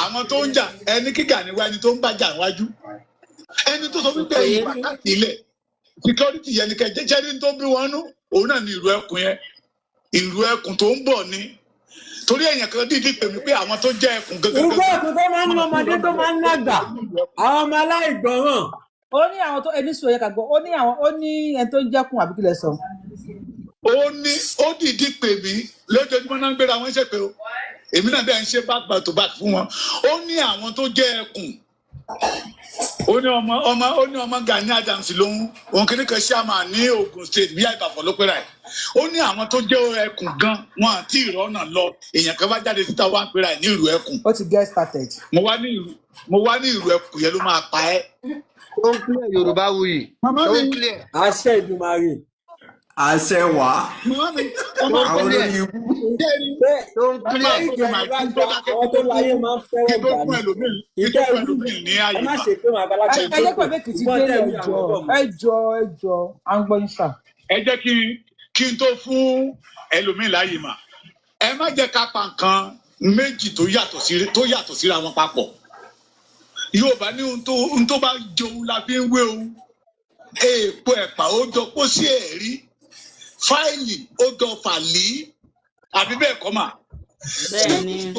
àwọn tó ń jà. Ẹni kígà ní wá, ẹni tó ń bá jà wájú, ẹni tó sọ wípé Kò yé ẹ̀yìn mi. wákàtí ilẹ̀ security yẹn ni kẹ jẹjẹrẹ ní tó bí wọn nú, òun náà ní ìlú ẹkùn yẹn, ìlú ẹkùn tó ń bọ̀ ni, torí èèyàn kan dídí pè mí pé àwọn tó jẹ́ ẹkùn gangan Irú gangan ẹ̀kún tó máa ń ná ọmọdé, tó máa ń nàgbà, àwọn ọmọ aláìgbọràn. Ó ní àwọn tó ẹni sùn ẹ̀yẹ kà gbọ́, ó ní àwọn, ó ní ẹni tó ń jẹ́kùn, àbí kílẹ̀ sọ? Ó ní ó dìídì pè mí lójoojúmọ́ náà ń gbéra wọn ṣe pé o, èmi náà dẹ̀ ń ṣe back back to back fún wọn. Ó ní àwọn tó jẹ́ ẹkùn, ó ní ọmọ ó ní ọmọ Gani Adams lòun, òun kìíní kan ṣáàmà ní Ogun State bí àìbàfọ̀ ló pera ẹ̀. Ó ní àwọn tó jẹ́ ẹkùn gan wọn àti ìrọ́nà lọ, èèyàn kan bá jáde síta wá ń pera ẹ̀ ní ìlú ẹkùn. Ó ti get started. Mo wá ní ìlú ẹkùn yẹn ló máa pa ẹ́. Ó ń clear, Yorùbá wuyì. Màmá Ó mi. ń clear. Àṣẹ Ìdùmarè. Àṣẹ wà. Màmá mi, ẹ Ó ń máa Àwọn gbọ́. clear. olórí ibú. Jẹ́rìí. Ó ń Ẹ máa clear. gbọ́ Ìjẹ́ mi mà, bá kí n tó gba dákẹ́, àwọn tó láyé máa ń kí fẹ́ràn n tó gbà fún ní ẹlòmíì, kí n tó ìtẹ́ fún wí. ẹlòmíì ní Ẹ ààyè má mà. ṣe pé wọn àgbàlagbà Ẹ ń ẹ jẹ́ jókòó pé Èkìtì ṣùgbọ́n délé. tẹ́ Ẹ wí jọ, àwọn bọ̀ mọ́. ẹ jọ, ẹ jọ, à ń gbọ́ yín sà. Ẹ jẹ́ kí n tó fún ẹlòmíì láàyè mà, ẹ má jẹ́ ká pa nǹkan méjì tó yàtọ̀ síra wọn papọ̀. Yorùbá ní ohun tó bá jẹun la fi ń wé ohun. Èèpo ẹ̀pà ó jọ kó sí ẹ̀rí, fáìlì ó jọ fàlí, àbí bẹ́ẹ̀ kọ́ mà? Bẹ́ẹ̀ ni.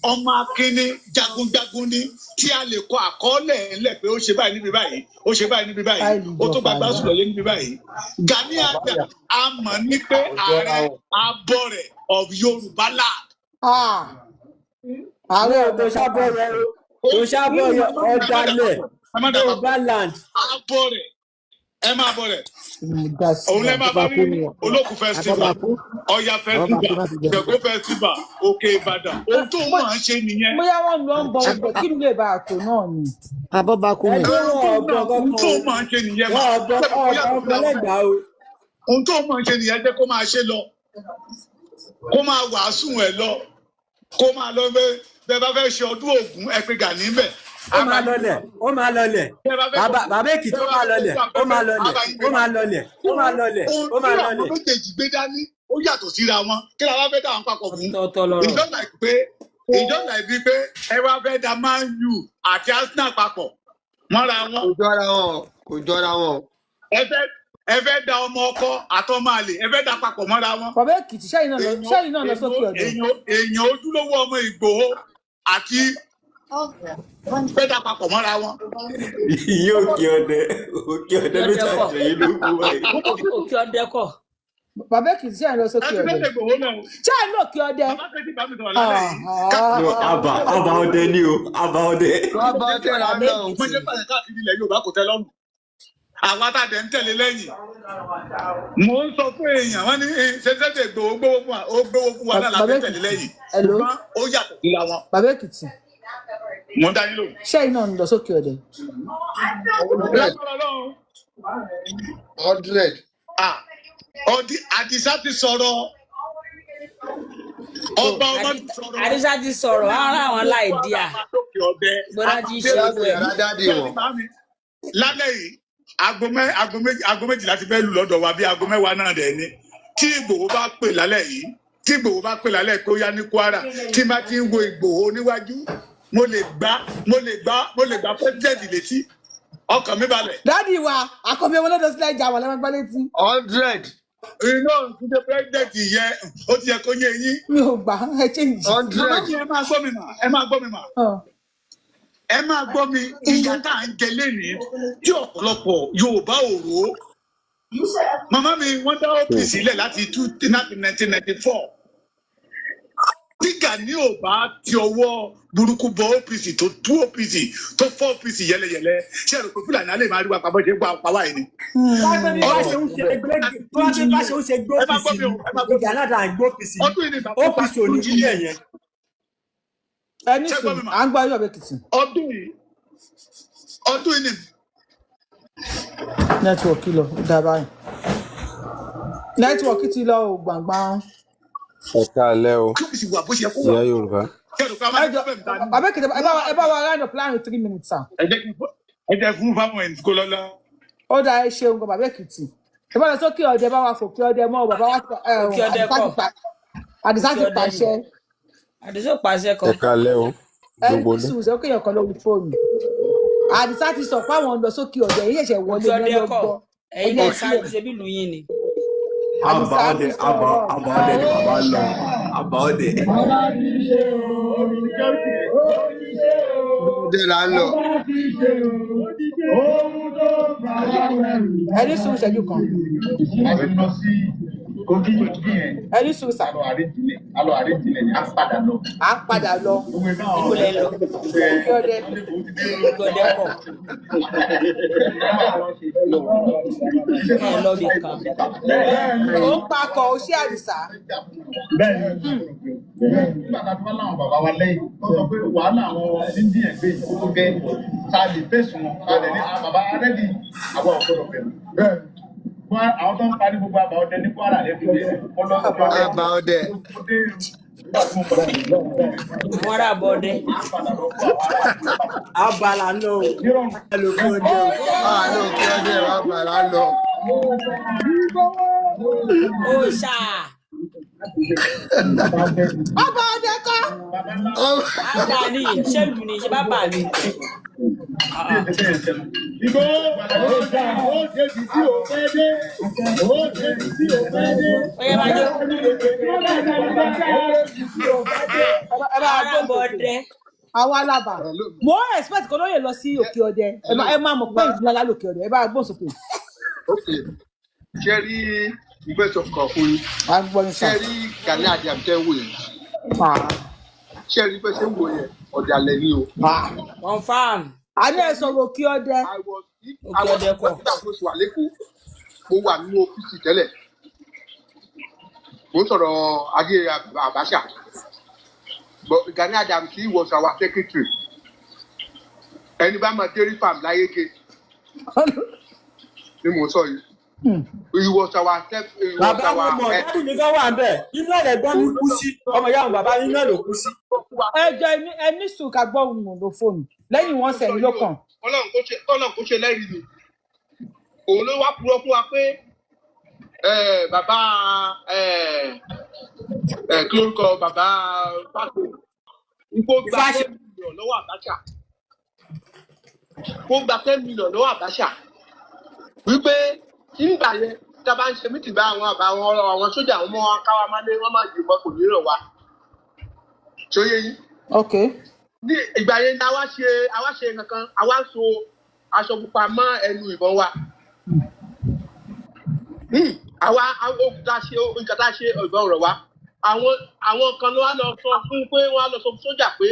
Ọmọ akínní jagunjagun ni tí a lè kọ àkọọ́lẹ̀ ńlẹ̀ pé ó ṣe báyìí níbi báyìí, ó ṣe báyìí níbi báyìí, Fáìlì ó jọ tó gbàgbá fàlí. sùn lọ́yẹ́ níbi báyìí. Gani Adams, a mọ̀ ní pé ààrẹ abọ́rẹ̀ of Yorùbá land. Ah, ààrẹ No, ọ̀nà kò sábọ̀ kakanfò. rẹ o, kò sábọ̀ rẹ, ọ̀dàlẹ̀ Ẹ má dà Yorùbá papọ̀. land. Abọ́rẹ̀, ẹ máa bọ̀ rẹ̀. Mo dá sí Òun lẹ i. máa bá Abọ́bakú ní ni wọn. Olókùn festival, Abọ́bakú. Ọya Abọ́bakú festival, láti jẹ. Ṣẹ̀gbó festival, Òkè Ìbàdàn, ohun tó máa ń ṣe nìyẹn. Bóyá wọ́n lọ ń bọ ọgbẹ kí ló lè bá àtò náà ni. Abọ́bakú Ẹ ni. tó Ohun wọn tó ọ̀gbọ̀n náà ohun kankan tó o, máa ń ṣe nìyẹn mà. wọn ọ̀gbọ̀n Ṣé kò ọ̀gbọ̀n yàtọ̀ ọ̀gbọ̀n síra wọn? lẹ́gbàá o. Ohun tó máa ń ṣe nìyẹn, jẹ́ kó máa ṣe lọ, kó máa wàásù ẹ̀ lọ, kó máa lọ bẹ́ẹ̀. Bẹ́ẹ̀ bá fẹ́ ṣe ọdún Ògún, ẹ pé Gani ń bẹ̀. Ó máa lọlẹ̀, ó máa lọlẹ̀. Bẹ́ẹ̀ bá fẹ́ Bàbá bàbá Èkìtì, bẹ́ẹ̀ ó bá máa fẹ́ lọlẹ̀, kojú ó máa afẹ́fẹ́, lọlẹ̀, á bá yín ó gbé máa lọlẹ̀, ó máa lọlẹ̀, ohun ó tí máa àwọn lọlẹ̀. méjèèjì gbé dání ó yàtọ̀ síra wọn. Kí la wá fẹ́ dá àwọn papọ̀ fún? Ọ̀tọ̀ọ̀tọ̀ lọ̀rọ̀. It's not like pé Ìjọba ìbí pé ẹ wá fẹ́ da Man U àti Arsenal papọ̀ mọ́ra wọn. Kò jọra wọn, kò jọra wọn. Ẹ fẹ́ da ọmọ ọkọ àtọmọ àlè, ẹ fẹ́ da papọ̀ mọ́ra wọn. Bàbá Èkìtì, ṣẹ́yìn náà lọ ṣẹ́yìn náà lọ sókè ọ̀dọ̀? Èèyàn ojúlówó ọmọ Ìgbòho àti fẹ́ da papọ̀ mọ́ra wọn. Iye Òkè Ọdẹ, Òkè Ọdẹ ló Òkè Ọdẹ kọ́. ṣàṣeyí ló kú báyìí. Òkè Ọdẹ kọ́. Bàbá Èkìtì, ṣẹ́yìn lọ Ẹ sókè ti ọ̀dọ̀? fẹ́ lè Ìgbòho náà o. Ṣẹ́yìn lọ òkè ọdẹ? Bàbá kejì bá mi sọ̀rọ̀ lálẹ́ yìí. No, àbà ọdẹ ni o, àbà ọdẹ. Wọ́n bá ọdẹ là ń lọ o. Mo ṣe pàṣẹ káàkiri ilẹ̀ Yorùbá kò tẹ́ lọ́rùn. Àwa tá a dẹ̀ ń tẹ̀lé lẹ́yìn. Mo ń sọ fún èèyàn, wọ́n ní ṣẹ́ṣẹ́ Ìgbòho gbówó fún wa, ó gbówó fún wa náà la Bàbá fẹ́ tẹ̀lé Èkìtì, lẹ́yìn. Hello. Ṣùgbọ́n ó yàtọ̀ síra wọn. Bàbá Èkìtì, Mo ń dá yín lóhùn. ṣẹ́yìn náà ń lọ sókè ọ̀dẹ? 100. Lágbára Ọlọ́run. 100. Ah, ọdí Àdìsá ti sọ̀rọ̀, ọba ọmọ ti sọ̀rọ̀. Àdìsá ti sọ̀rọ̀, àwọn àwọn láì díà. Lókè ọdẹ. Gbọ́dọ̀ ti ṣe Láti gbogbo ẹ̀. yàrá dádì wọn. Lálẹ́ yìí, aago méjì, 12:00 ti fẹ́ lù lọ́dọ̀ wa, bí aago 10 náà dẹ̀ ni. Tí Ìgbòho bá pè lálẹ́ yìí, tí Ìgbòho bá pè lálẹ́ kó yá ní Kwara, tí má ti ń wo Ìgbòho níwájú, mo lè gbá president létí. Ọkàn mi balẹ̀. Daddy wa, àkọ́bí ọmọ lọ́dọ̀ sílẹ̀ ìjà wà lẹ́wọ̀n gbá létí. 100. Iná ìdíje president yẹ, ó ti yẹ kó yé yín. Mi ò gbà, ẹ change. Màmá 100. mi, ẹ máa gbọ́ mi mà, ẹ máa gbọ́ mi mà. Ẹ máa gbọ́ mi, ìyà tá à ń jẹ lénìí tí ọ̀pọ̀lọpọ̀ Yorùbá ò rò ó. Màmá mi, wọ́n dá OPC sílẹ̀ láti 1994. Tí Gani ò bá ti ọwọ́ burúkú bọ OPC, tó tú OPC, tó fọ́ OPC yẹlẹyẹlẹ, ṣé ẹ̀rọ pé Fúlàní á lè máa rí wa pamọ́ ṣe ń pa wá yìí ni? Wọ́n gbé bí bá ṣe ń ṣe gbé tó wá gbé bá ṣe ń ṣe gbé Ẹ máa OPC gbọ́ mi o, ẹ máa gbọ́ mi. ìjà náà dà gbé OPC Ọdún yìí ni bàbá OPC ò ní sílẹ̀ yẹn. Ẹ ní Ṣé gbọ́ sùn, mi mà? à ń gbọ́ yọ̀, Bàbá Èkìtì. Ọdún yìí ni Network lọ, ó dáa báyìí. Network ti lọ ò gbàngbàn. Ẹ káalẹ́ o, OPC wà bó ṣe yẹ kó wà. ìyá Yorùbá. Ṣé ẹ̀rọ pé a máa Ẹ ní jọ, problem ta ni? Bàbá Èkìtì, ẹ bá wa round up láàrin 3 minutes, sir. Ẹ jẹ́ kí n fọ́- ẹ jẹ́ fún fáwọn ẹ̀ kó lọ́lọ́. Ó dáa, ẹ ṣeun gan, Bàbá Èkìtì. Ẹ bá lọ sókè ọdẹ, bá wa fòkè ọdẹ mọ́ bàbá wa. Òkè Ọdẹ Àdìsá kọ́. ti pa, Àdìsá Òkè ti Ọdẹ ni. pàṣẹ. Àdìsá ò pàṣẹ kọ. Ẹ káalẹ́ o, Ẹ gbogbo ní ilé. sùúrù sókè ọkàn lórí fóònù. Àdìsá ti sọ pé àwọn lọ sókè ọdẹ yìí, ṣẹ̀ṣẹ̀ wọlé Òkè ní Ọdẹ ọjọ́ kọ́. gbọ́. Ẹ̀yin Ẹ̀yin lẹ ẹ ṣáájú, sílẹ̀. ṣe bí ìlú yín ni. Àbà Àdìsá ọdẹ, ti àbà sọ̀rọ̀. àbà ọdẹ ni bàbá ń lọ, àbà ọdẹ. Ọdẹ là ń lọ. Ẹ ní sùúrù ìṣẹ́jú kan. Ẹ ní sùúrù sà. À ń padà lọ. Ibo lẹ ń lọ? Òkè ọdẹ. Òkè Ọdẹ kọ́. Ẹ lọ bì kan. Ó ń pakọ̀ ó ṣé, Àdìsá. Nígbà tá a ti wá láwọn bàbá wa lẹ́yìn tó sọ pé wàhálà àwọn indian gbé yìí ó tó gẹ́ tá a lè fèsùn wọn tá a lè ní àwọn bàbá rẹ́dì, àwa ò gbọdọ̀ bẹ̀rù. Àwọn tó ń parí gbogbo àbá ọdẹ ní Kwara lẹ́nu yẹn wọ́n lọ sí ọdẹ Àbá ọdẹ. ó dé nígbà tí mo bọ̀ Àwọn ará àbọ̀ ọdẹ. Àbà là ń lọ o, ẹ lò fún ọdẹ o. Àlọ́ òkè ọdẹ, àbá là ń lọ. Òòṣà. Ọba ọdẹ kọ́. Àbà ni, ṣé ìlú ni, ṣé bá bà ni? Ìgbò ó débi tí ò fẹ́ dé, ó débi tí ò fẹ́ dé. Ó yẹ máa jó. Ẹ bá wa Ará gbóhùn àbọ̀ sókè. ọdẹ. Àwa alábà. Mo ń expect kó lóye lọ sí Òkè Ọdẹ. Ẹ máa mọ̀ pé ìlú ńlá lòkè ọdẹ. Ẹ bá wa gbóhùn sókè. Ok, ṣe rí ìfẹ́ sọ kan fún yín. À ń gbọ́ yín Ṣe sà. rí Gani Adams tẹ́ ń wò yẹn, ṣe rí bẹ́ẹ̀ ṣe ń wò yẹn, ọ̀dàlẹ̀ ni o. Confirm. A ní ẹ sọ̀rọ̀ Òkè Ọdẹ. I was Òkè Ọdẹ kọ́. Nígbà tó ṣe wà lẹ́kọ̀ọ́, mo wà nínú ọ́fíìsì tẹ́lẹ̀, mo ń sọ̀rọ̀ ayé Abacha, but Gani Adams, he was our secretary. Ẹni bá máa dairy farm láyége ni mo sọ yìí. He was our sec he was Bàbá mo our mọ̀, dádì mi kan wà ń bẹ̀, inú ẹ̀ lẹ́gbọ́n mi kú sí, ọmọ ìyá àwọn bàbá, inú ẹ̀ ló kú sí. Ẹ jọ, ẹ ní sùúrù ká gbọ́ ohùn ló fóònù. Lẹ́yìn wọn sẹ̀yìn ló kàn. Ọlọ́run kò ṣe lẹ́rìí mi, òun ló wá purọ́ fún wa pé bàbá, kí lórúkọ bàbá Fáṣọ Kó gba Ifá ṣe 10 million lọ́wọ́ Abacha, kó gba 10 million lọ́wọ́ Abacha, wípé nígbà yẹn tá a bá ń ṣe mítì bá àwọn àbá àwọn ọ̀rọ̀ àwọn sójà, àwọn ọmọ káwa máa lé wọn, máa yìnbọn, kò ní ràn wá. Ṣóyé yín? Ok. Ní ìgbà yẹn ni àwa ṣe kankan, àwa so aṣọ pupa mọ́ ẹnu ìbọn wa. Àwa àwọn tá a ṣe nǹkan tá a ṣe, ìbọn rọ̀ wá. Àwọn kan ló wá lọ sọ fún pé wọ́n á lọ sọ fún sójà pé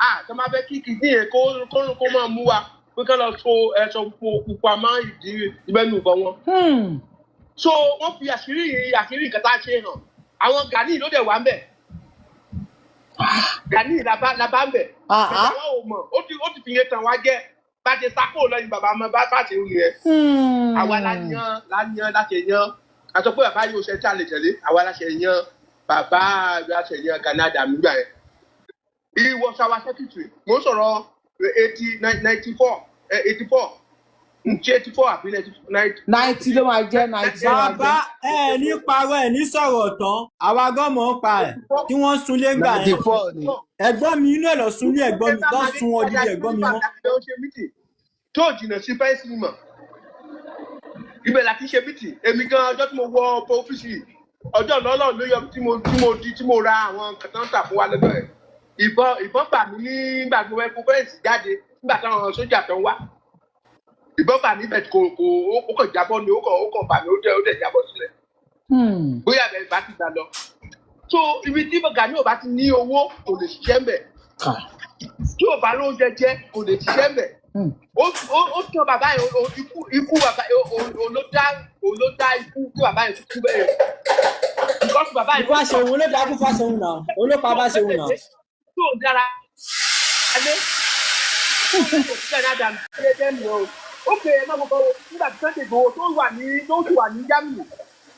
ah, tó máa fẹ́ kí kìíní yẹn kó máa mú wa, pé kán lọ so ẹṣọ pupa mọ́ ìdí ìbẹ́nu ìbọn wọn. So wọ́n fi àṣírí nǹkan tá a ṣe hàn. Àwọn Gani ló dẹ̀ wá ń bẹ̀, Gani la bá ń bẹ̀. Ah, ah. Bàbá wa ò mọ̀, ó ti fi yẹn tàn wá jẹ́. Bá ṣe sákò lọ́yìn bàbá mọ́ bá ṣe wù yẹn. Àwa la yan láti yan. A sọ pé bàbá yóò ṣe tí a lè tẹ̀lé. Àwa la ṣe yan bàbá, la ṣe yan Gani Adams nígbà yẹn. He was our secretary. Mo ń sọ̀rọ̀ eighty 94, 84, ṣé 84 àbí 90? 90 ló máa jẹ́, 90 ló máa jẹ́. Bàbá, ẹ ní parọ́, ẹ ní sọ̀rọ̀ tán. Àwa gan mọ̀ ń pa ẹ̀ tí wọ́n sunlé ńgbà ninety yẹn. four ni. Ẹ̀gbọ́n mi inú ẹ̀ lọ sunlé, ẹ̀gbọ́n mi tó sun odidi ẹ̀gbọ́n mi mọ́. Tó jìnnà sí fẹ́ǹsì mọ̀, ibẹ̀ la ti ṣe meeting. Èmi gan, ọjọ́ tí mo wọ ọkọ̀ ọ́fíìsì, ọjọ́ lọ́lọ́ ló yọ tí mo di tí mo ra àwọn nǹkan tó ń tà fún wa lọ́jọ́ yẹn. Ìbọn bà mí nígbà tí mo fẹ́ kó fẹ́ǹsì jáde, nígbà táwọn sójà tó ń wá. Ìbọn bà mí bẹ̀, kò ó kàn jábọ́ ni, ó kàn bà mí, ó dẹ̀ jábọ́ sílẹ̀. Bóyá bẹ́ẹ̀ bá ti gbà lọ. So ibi tí Gani ò bá ti ní owó, kò lè ṣiṣẹ́ mbẹ̀. Tí ò bá lóúnjẹ jẹ, kò lè ṣiṣẹ́ mbẹ̀. Ó tán bàbá yẹn. Ikú bàbá yẹn, òun ló dá ikú tí bàbá yẹn kú bẹ́ẹ̀, because bàbá yẹn Ifá ṣeun ló dákú, Fáṣeun náà òun ló pa Fáṣeun náà. Tó dára alẹ́ Gani Adams ṣe jẹ́ nìyẹn o. Ó pè é má gbogbo nígbà tí Sunday Igboho tó ti wà ní Germany,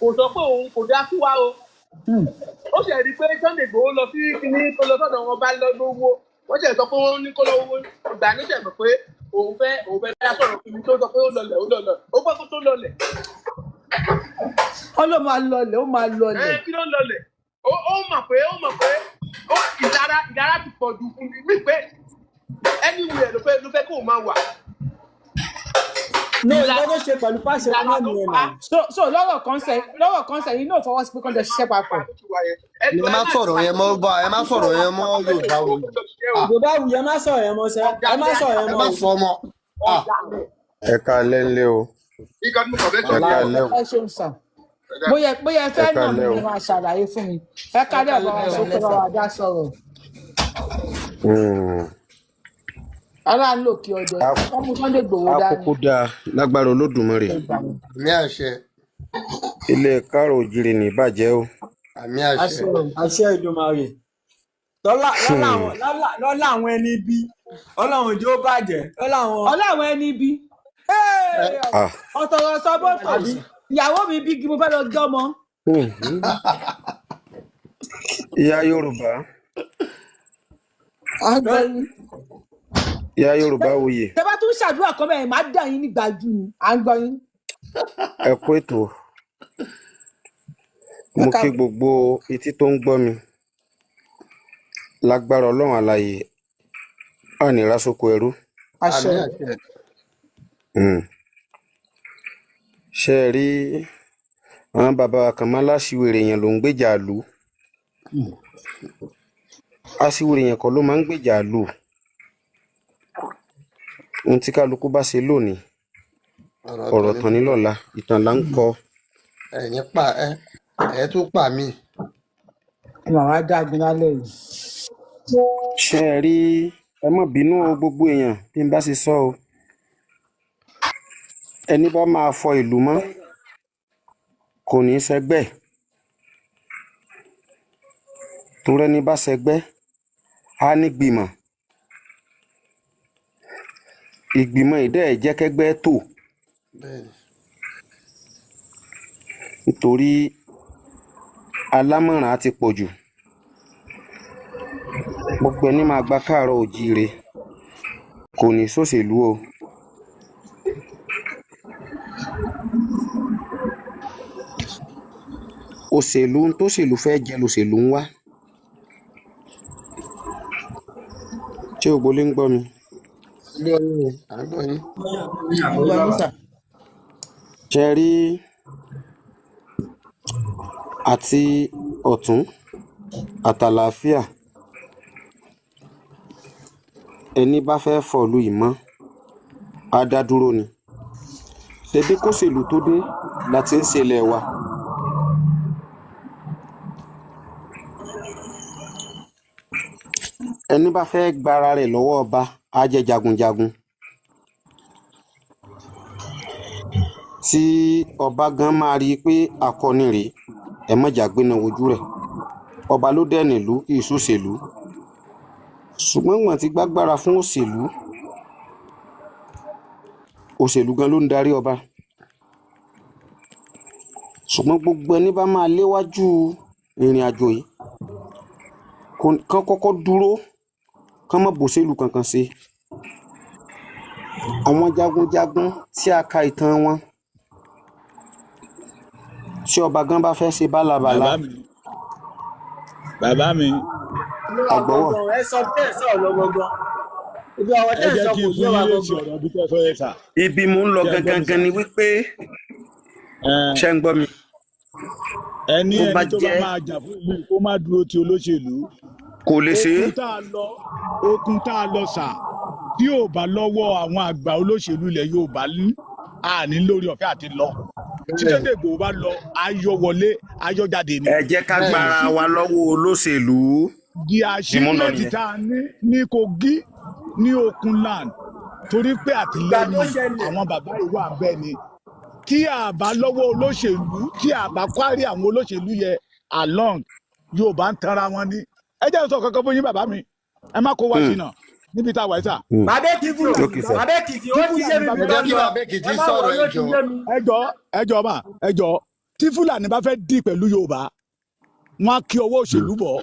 kò sọ pé òun kò dá sí wa o. Ó ṣe rí i pé Sunday Igboho lọ sí kinní tó lọ sọ́dọ̀ wọn bá lọ lówó, wọ́n ṣe sọ pé wọ́n ní kó lọ owó ìgbà ní, ṣe mọ̀ pé òun fẹ́ dá sọ̀rọ̀ kinní tó sọ pé ó lọlẹ̀, ó lọlẹ̀, ó pẹ́ kó tó lọlẹ̀. Ó ló máa lọlẹ̀, ó máa lọlẹ̀. Ẹ kí ló ń lọlẹ̀? Ó mọ̀ pé ó ìlara ti pọ̀ jù fún mi pé anywhere ló fẹ́ kó o máa wà. No, nǹkan tó ṣe pẹ̀lú Fáṣeun náà nìyẹn náà. So lọ́rọ̀ kan sẹ́ yìí náà fọwọ́ sí pé kán jọ ṣiṣẹ́ papọ̀. Ẹ má sọ̀rọ̀ yẹn mọ́ bá, ẹ má sọ̀rọ̀ yẹn mọ́, Yorùbá wò. Yorùbá wù, ẹ má sọ̀rọ̀ yẹn mọ́ sẹ́, ẹ má sọ̀rọ̀ yẹn Ẹ mọ́ má o. sọ ọmọ. Ẹ káalẹ́ ńlẹ́ o. Nǹkan tí mo kàn fẹ́ sọ Ẹ káalẹ́ o. Ẹ ṣeun sàn. Bóyá ẹ Ẹ fẹ́ nà mí káalẹ́ o. ni máa ṣàlàyé fún mi. Ẹ kálẹ̀, ọ̀bọ̀ wa sókè bá wa dá sọ̀rọ̀. Aláàánú òkè ọjọ́ wọ́n mú Sunday Igboho dání. Àkókò dáa lágbára Olódùmarè. Àmì àṣẹ. Ilé káàrọ̀ òjìrì ní ìbàjẹ́ o. Àmì àṣẹ. Àṣẹ Ìdùmarè. Lọ́lá àwọn ẹni bí Ọlọ́run jẹ́ ó bàjẹ́ lọ́lá àwọn. Ọlọ́run ẹni bí Ah. ọ̀tọ̀rọ̀ sọ bọ́tò Àbí? ìyàwó mi bí kí mo fẹ́ lọ gé ọmọ. Ìyá Yorùbá, Àgbẹ̀yìn. ìyá Yorùbá wuyì. Tẹ bá tún ṣàdúrà kan bẹ́ẹ̀, má dà yín ní gbàjú ni à ń gbọ́ yín. Ẹ kú ètò. Ẹ Mo kí káàbọ̀. gbogbo etí tó ń gbọ́ mi. Lágbára Ọlọ́run àlàyé, àní rásókò ẹrú. Àṣẹ. Àmì àṣẹ. Ṣé ẹ rí àwọn bàbá wa kan máa láṣìwèrè èèyàn ló ń gbèjà ìlú. Aṣiwèrè èèyàn kọ́ ló máa ń gbèjà ìlú. Ohun tí kálukú bá ṣe lónìí, ọ̀rọ̀ ọ̀rọ̀ tán tán ní lọ́la, ìtàn là ń kọ. Ẹ̀yin pa ẹ, ẹ tún pa mí. Màá dágun lálẹ́ yìí. Ṣé ẹ rí, ẹ má bínú o gbogbo èèyàn bí n bá ṣe sọ o. Ẹni bá máa fọ ìlú mọ́ kò ní í ṣẹgbẹ́, torí ẹni bá ṣẹgbẹ́ á nígbìmọ̀, ìgbìmọ̀ ìdẹ́ ẹ̀ jẹ́ kẹ́gbẹ́ tò. Bẹ́ẹ̀ni. Nítorí alámọ̀ràn á ti pọ̀ jù. Gbogbo ẹni máa gba káàárọ̀ oòjíire kò ní sòṣèlú o. Òṣèlú ń tóṣèlú fẹ́ jẹ lòṣèlú ń wá. Ṣé gbogbo ilé ń gbọ́ mi? Gbọ́ yín, à ń gbọ́ yín. À ń gbọ́ yín sà. Ṣe rí àti ọ̀tún àtàlàáfíà, ẹni bá fẹ́ fọ̀lú yìí mọ́ á dá dúró ni. Ṣebí kóṣèlú tó dé la ti ń ṣe ilé wa. Ẹni bá fẹ́ gbara rẹ̀ lọ́wọ́ ọba á jẹ́ jagunjagun. Tí ọba gan máa rí i pé akọni rèé, ẹ mọ̀jà gbéná wojú rẹ̀. Ọba ló dẹ̀ nílùú, kì í ṣòṣèlú. Ṣùgbọ́n wọ́n ti gbágbára fún òṣèlú, òṣèlú gan ló ń darí ọba. Ṣùgbọ́n gbogbo ẹni bá máa léwájú ìrìn àjò yìí, kán kọ́kọ́ dúró, kán má bòṣèlú kankan ṣe. Àwọn jagunjagun tí a ka ìtàn wọn, tí ọba gan bá fẹ́ ṣe bálabàla, Bàbá mi, bàbá mi, àgbọ̀wọ̀. Gangan ẹ sọ tẹ́ ẹ sọ̀rọ̀ lọ gangan, ibi ọ̀rọ̀ ẹ tẹ́ ẹ jẹ́ sọ kí kò n yé fún wa yín lésì gangan. ọ̀rọ̀ bí tẹ́ sọ yẹn sà. Ibi mò ń lọ Ṣé ẹ gbọ́ gangan mi sà? gan ni wípé, ṣé ń gbọ́ mi? Ẹni Tó bá ẹni tó bá jẹ́ máa jà fún ìlú yìí, kó má dúró ti olóṣèlú. Kò lè ṣe é. Okun tá a lọ, okun tá a lọ sà, tí ò bá lọ́wọ́ àwọn àgbà olóṣèlú ilẹ̀ Yorùbá ní àní lórí ọ̀fẹ́ àti lọ. Tí Sunday Igboho bá lọ, ayọ̀ wọlé, ayọ̀ jáde ni. Ẹ jẹ́ ká Kò gbára sí wa lọ́wọ́ olóṣèlú. The Bí mo ń lọ achievement nìyẹn. tá a ní ní Kogi ní Okun land, torí pé Ìgbà tó àtìlẹ́yìn ṣẹlẹ̀ àwọn bàbá yìí wà bẹ́ẹ̀ ni. Tí a bá lọ́wọ́ olóṣèlú, tí a bá kwárí àwọn olóṣèlú yẹ along, Yorùbá ń tanra wọn ni. Ẹ jẹ́ n sọ kankan fún yín, bàbá mi, ẹ má kó wa ṣìnà níbi tá a wà yìí sà. Bàbá Èkìtì, Okay, sir. Bàbá Èkìtì, Tí ó ti yé Fúlàní mi bá bí Ẹ fẹ́ tó jẹ́ ń kí lọ. bàbá Èkìtì Ẹ má sọ̀rọ̀, wọrí, ẹ ó ti jọ̀ọ́. yé mi. Ẹ jọ, ẹ jọ mà, ẹ jọ, tí Fúlàní bá fẹ́ dì pẹ̀lú Yorùbá, wọn á kí ọwọ́ òṣèlú bọ̀.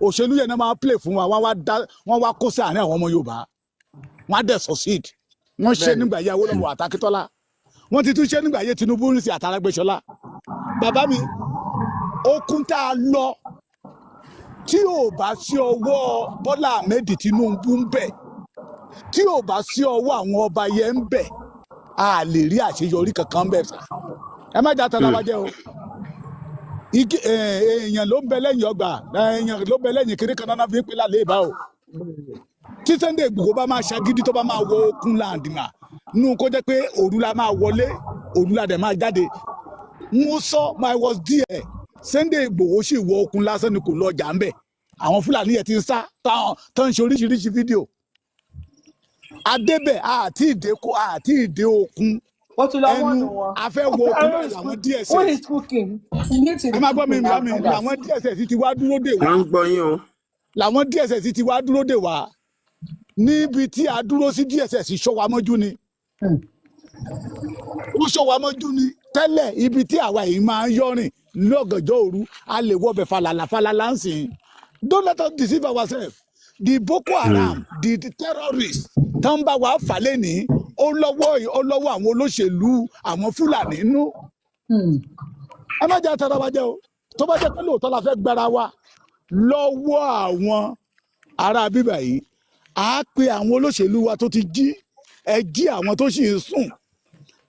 Òṣèlú yẹn náà máa play fún wa, wọ́n wá dá, wọ́n wá kó sáàárín àwọn ọmọ Yorùbá, wọ́n á dẹ̀ succeed. Wọ́n ṣe nígbà yẹ Awólọ́wọ̀ àtàkítọ́lá, wọ́n ti tún ṣe nígbà yẹ Tinubu ń ṣe àtàràgbéṣọlá. Bàbá mi, okun tá a lọ, tí ò bá sí ọwọ́ Bọ́lá Ahmed Tinubu ń bẹ̀, tí ò bá sí ọwọ́ àwọn ọba yẹn ń bẹ̀, a lè rí àṣeyọrí kankan ń bẹ̀ sà. Ẹ má jà tara wa jẹ́ o. Igi èèyàn ló ń bẹ lẹ́yìn ọgbà, èèyàn ló ń bẹ lẹ́yìn kiri kan náà fi ń pè lálẹ́ ìbá o. Tí Sunday Igboho bá máa ṣagídí, tó bá máa wọ okun land mà nù, kó jẹ́ pé òru la máa wọlé, òru la dẹ̀ máa jáde. Mo sọ, I was there. Sunday Igboho sì wọ okun lásán ni, kò lọ ọjà ń bẹ̀. Àwọn Fúlàní yẹn ti ń sá, táwọn tó ń ṣe oríṣiríṣi fídíò adébẹ̀ àti ìdè kó àti ìdè okun Ó ti lọ ẹnu wọ́ọ̀nù wọn. A fẹ́ wọ okun Who báyìí, is làwọn cooking? Who DSS is cooking? Mute ẹ the máa gbọ́ mi, cooking ìyá and mi, others. làwọn DSS ti wá dúró dè À wá. ń gbọ́ yín o. Làwọn DSS ti wá dúró dè wá níbi tí a dúró sí. DSS ṣọ́ wa mọ́jú ni, ó ṣọ́ wa mọ́jú ni tẹ́lẹ̀. Ibi tí àwa yìí máa ń yọrìn lọ́gànjọ́ òru, a lè wọbẹ̀ falala falala ń sìn. Don't let us deceive ourselves. The Boko Haram, the terrorists tó ń bá wa fà lẹ́nìí, ó lọ́wọ́ àwọn olóṣèlú, àwọn Fúlàní nú. Ẹ má jẹ́ àtàrà wa jẹ́ o. Tó bá jẹ́ pé lóòótọ́ la fẹ́ gbára wa lọ́wọ́ àwọn ará bíbà yìí, á pe àwọn olóṣèlú wa tó ti jí, ẹ jí àwọn tó sì ń sùn.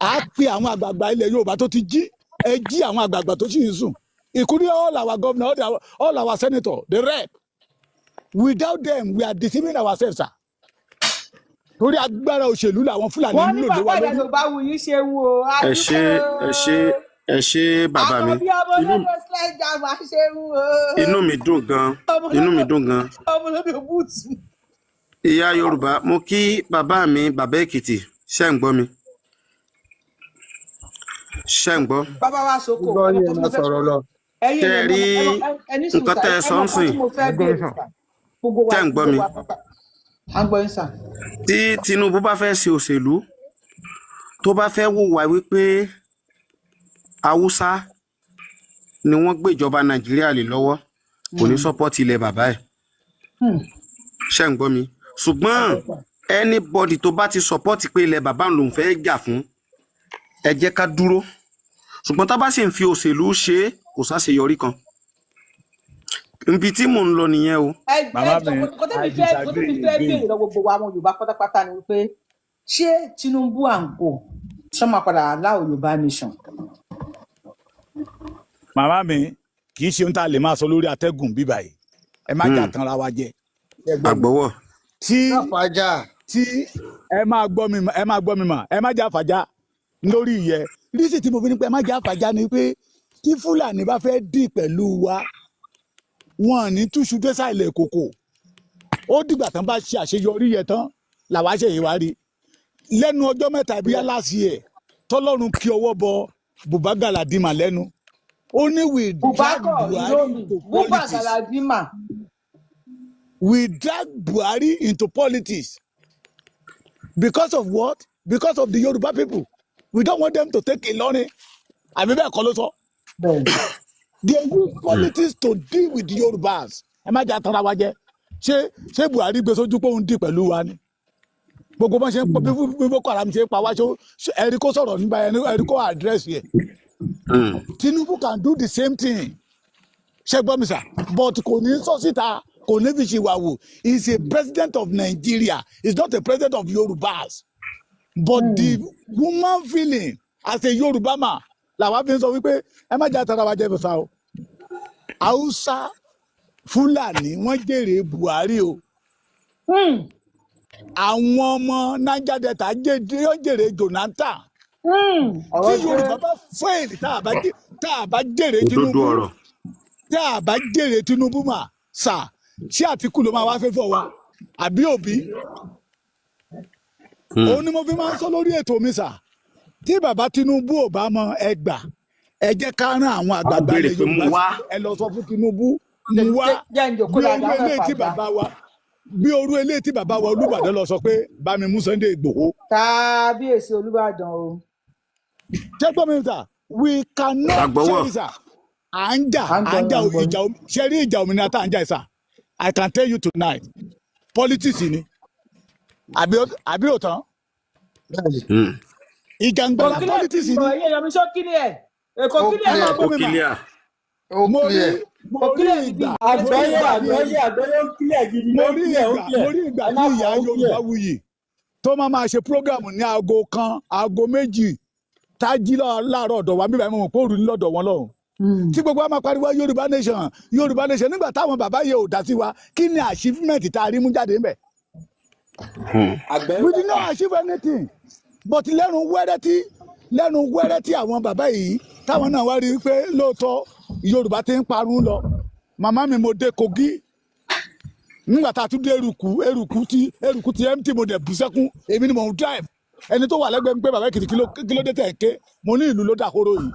Á pe àwọn àgbààgbà ilẹ̀ Yorùbá tó ti jí, ẹ jí àwọn àgbààgbà tó sì ń sùn, including all our governor, all our senator, the rep. Without them, we are deceiving ourselves, sir, torí agbára òṣèlú làwọn Fúlàní Wọ́n ń ní lò lé wa bàbá lórí. Yorùbá wù yín ṣe wù o. Ẹ ṣé, ẹ ṣé, ẹ ṣé, bàbá mi. Àkànbí ọmọ Inú olódò sledgehammer ṣe wù o. Inú mi dùn gan, Ọmọ inú mi olódò, dùn gan. ọmọ olódò búùtù. Ìyá Yorùbá, mo kí bàbá mi, bàbá Èkìtì. Ṣé ń gbọ́ mi? Ṣé ń gbọ́? Bàbá wa soko, Gbọ́ ẹ mọ yín, ẹ nǹkan tí máa mo fẹ́ sọ̀rọ̀ lọ. Ẹ̀yin Ṣé ẹ èèyàn rí ẹ ní sùúrù nǹkan sà, tẹ́ ẹ ẹ sọ mọ ń nǹkan sìn? tí mo fẹ́ Ń gbọ́ béèrè yín sà. sà. Gbogbo wa Ṣé ń gbọ́ gbogbo mi? wa pátá à ń gbọ́ yín sà. Tí Tinubu bá fẹ́ ṣe òṣèlú, tó bá fẹ́ wùwà wípé Haúsá ni wọ́n gbéjọba Nàìjíríà lé lọ́wọ́, kò ní support ilẹ̀ bàbá ẹ̀. Ṣé ń gbọ́ mi? Ṣùgbọ́n anybody tó bá ti support pé ilẹ̀ bàbá òun lòún fẹ́ jà fún, ẹ jẹ́ ká dúró. Ṣùgbọ́n tá bá sì ń fi òṣèlú ṣe é, kò sáṣeyọrí kan. Ibi tí mò ń lọ nìyẹn o. Ẹ ẹ Màmá jọ, mi, nǹkan I tẹ́mi fẹ́ nǹkan tẹ́mi disagree fẹ́ again. béèrè lọ gbogbo wa ọmọ Yorùbá pátápátá ni wípé, ṣé Tinubu and co ṣé máa padà allow Yorùbá nation? Màmá mi, kì í ṣe ohun tá a lè máa sọ lórí atẹ́gùn bíbà yìí. Ẹ má jà tanra wa jẹ. Ẹ gbọ́ mi. Àgbọ̀wọ̀. Tí Àfàjà. Tí ẹ máa gbọ́ mi, ẹ máa gbọ́ mi mà, ẹ má jà fàjà lórí ìyẹ rísì tí mo fi ní pé ẹ má jà fàjà ni pé tí Fúlàní bá fẹ́ dì pẹ̀lú wa, wọn ò ní túṣu désàlẹ̀ kòkò. Ó dìgbà tán bá ṣe àṣeyọrí yẹn tán làwa ṣe yìí wá rí lẹ́nu ọjọ́ mẹ́ta bíi last year tọ́lọ́run kí ọwọ́ bọ Buba Galadima lẹ́nu, ó ní we Buba drag kọ Buhari Ìlómi into Buba politics. Galadima. We drag Buhari into politics because of what? Because of the Yoruba people. We don't want them to take Ìlọrin. Àbí bẹ́ẹ̀ kọ́ ló sọ? Bẹ́ẹ̀ni. They use politics to deal with the Yorubas. Ẹ má jẹ́ àtọ́ra wa jẹ. Ṣé Buhari gbé sójú pé òun dì pẹ̀lú wa ni? Gbogbo bọ́n ṣe ń pọ, bí Boko Haram ṣe ń pa wá, ṣé ẹ̀rí kó sọ̀rọ̀ nígbà yẹn, ẹ̀rí kó address yẹ? Tinubu can do the same thing. Ṣé gbọ́ mi sà? But kò ní sọ síta, kò ní fi ṣìwà wò. He is a president of Nigeria, he is not a president of Yorubas, but the human feeling as a Yoruba man làwa fi ń sọ wípé ẹ má jẹ́ àtàrà wa jẹ́ bùsà o. Haúsá Fúlàní, wọ́n jèrè Buhari o. Àwọn ọmọ Niger Delta wọ́n jèrè Jonathan. Tí Ọ̀rọ̀ dé. Yorùbá bá fail, tá a bá jèrè Òdodo Tinubu, ọ̀rọ̀. tá a bá jèrè Tinubu mà sà, ṣé Àtìkù ló máa wá fẹ́ fọ́ wa àbí Òbí? Òun ni mo fi máa ń sọ lórí ètò mi sà, tí bàbá Tinubu ò bá mọ ẹgbà, ẹ jẹ́ ká rán àwọn A àgbààgbà béèrè ilẹ̀ pé mú Yorùbá wá. sí, ẹ lọ sọ fún Tinubu mú wá. Jẹ́ ń jòkó Bí orú dáadáa fẹ́ eléyìí tí fàjà. bàbá wa, bí orú eléyìí tí bàbá wa Olúbàdàn lọ sọ pé bá mi mú Sunday Ìgbòho. Kábíyèsí Olúbàdàn o. Ṣé gbọ́ mi sà? We cannot Àgbọ̀wọ̀. Ṣẹ́rí sà, à ń jà À ń à gbọ́ ń jà yín, à ń gbọ́ yín. ìjà ṣẹ́rí ìjà òmìnira tá à ń jà yìí sà, I can tell you tonight, politics ni, àbí òtán? Bẹ́ẹ̀ni. Ìjàngbara Kò clear. politics ni. Ẹ̀yin èèyàn mi, ṣó clear ẹ̀? Kò Ó clear. Ẹ máa clear. gbọ́ Ó mi mà. clear. Ó Mo rí clear. Mo Kò rí clear níbí. ìgbà mo rí Àgbọ́yé ìgbà tí àgbọ́yé àgbọ́yé, ó clear gidi. Mo Ó rí clear, ó ìgbà clear. Mo rí ìgbà Ẹ tí má fọ, ìyá ó Yorùbá clear. wuyì tó máa máa ṣe program ní aago 1, aago 2 tájí láàárọ̀ ọ̀dọ̀ wa bíbá, mọ̀ pé òru ní lọ́dọ̀ wọn lọ́hùn, tí gbogbo wa máa pariwo Yorùbá nation, Yorùbá nation. Nígbà táwọn bàbá yẹn ò dá sí wa, kí ni achievement tá a rí mú jáde ńbẹ̀? Àgbẹ̀ We did not achieve anything, but lẹ́nu wẹ́rẹ́ tí àwọn bàbá yìí táwọn náà wá rí i pé lóòótọ́ Yorùbá ti ń parun lọ. Màmá mi, mo dé Kogi nígbà tá a tún dé Eruku, Eruku ti empty. Mo dẹ̀ bú sẹ́kún. Èmi ni mò ń drive. Ẹni tó wà lẹ́gbẹ̀ẹ́ mi pé, "Bàbá Èkìtì, kí ló dé tẹ̀ ké?" Mo ní ìlú ló dàkóró yìí.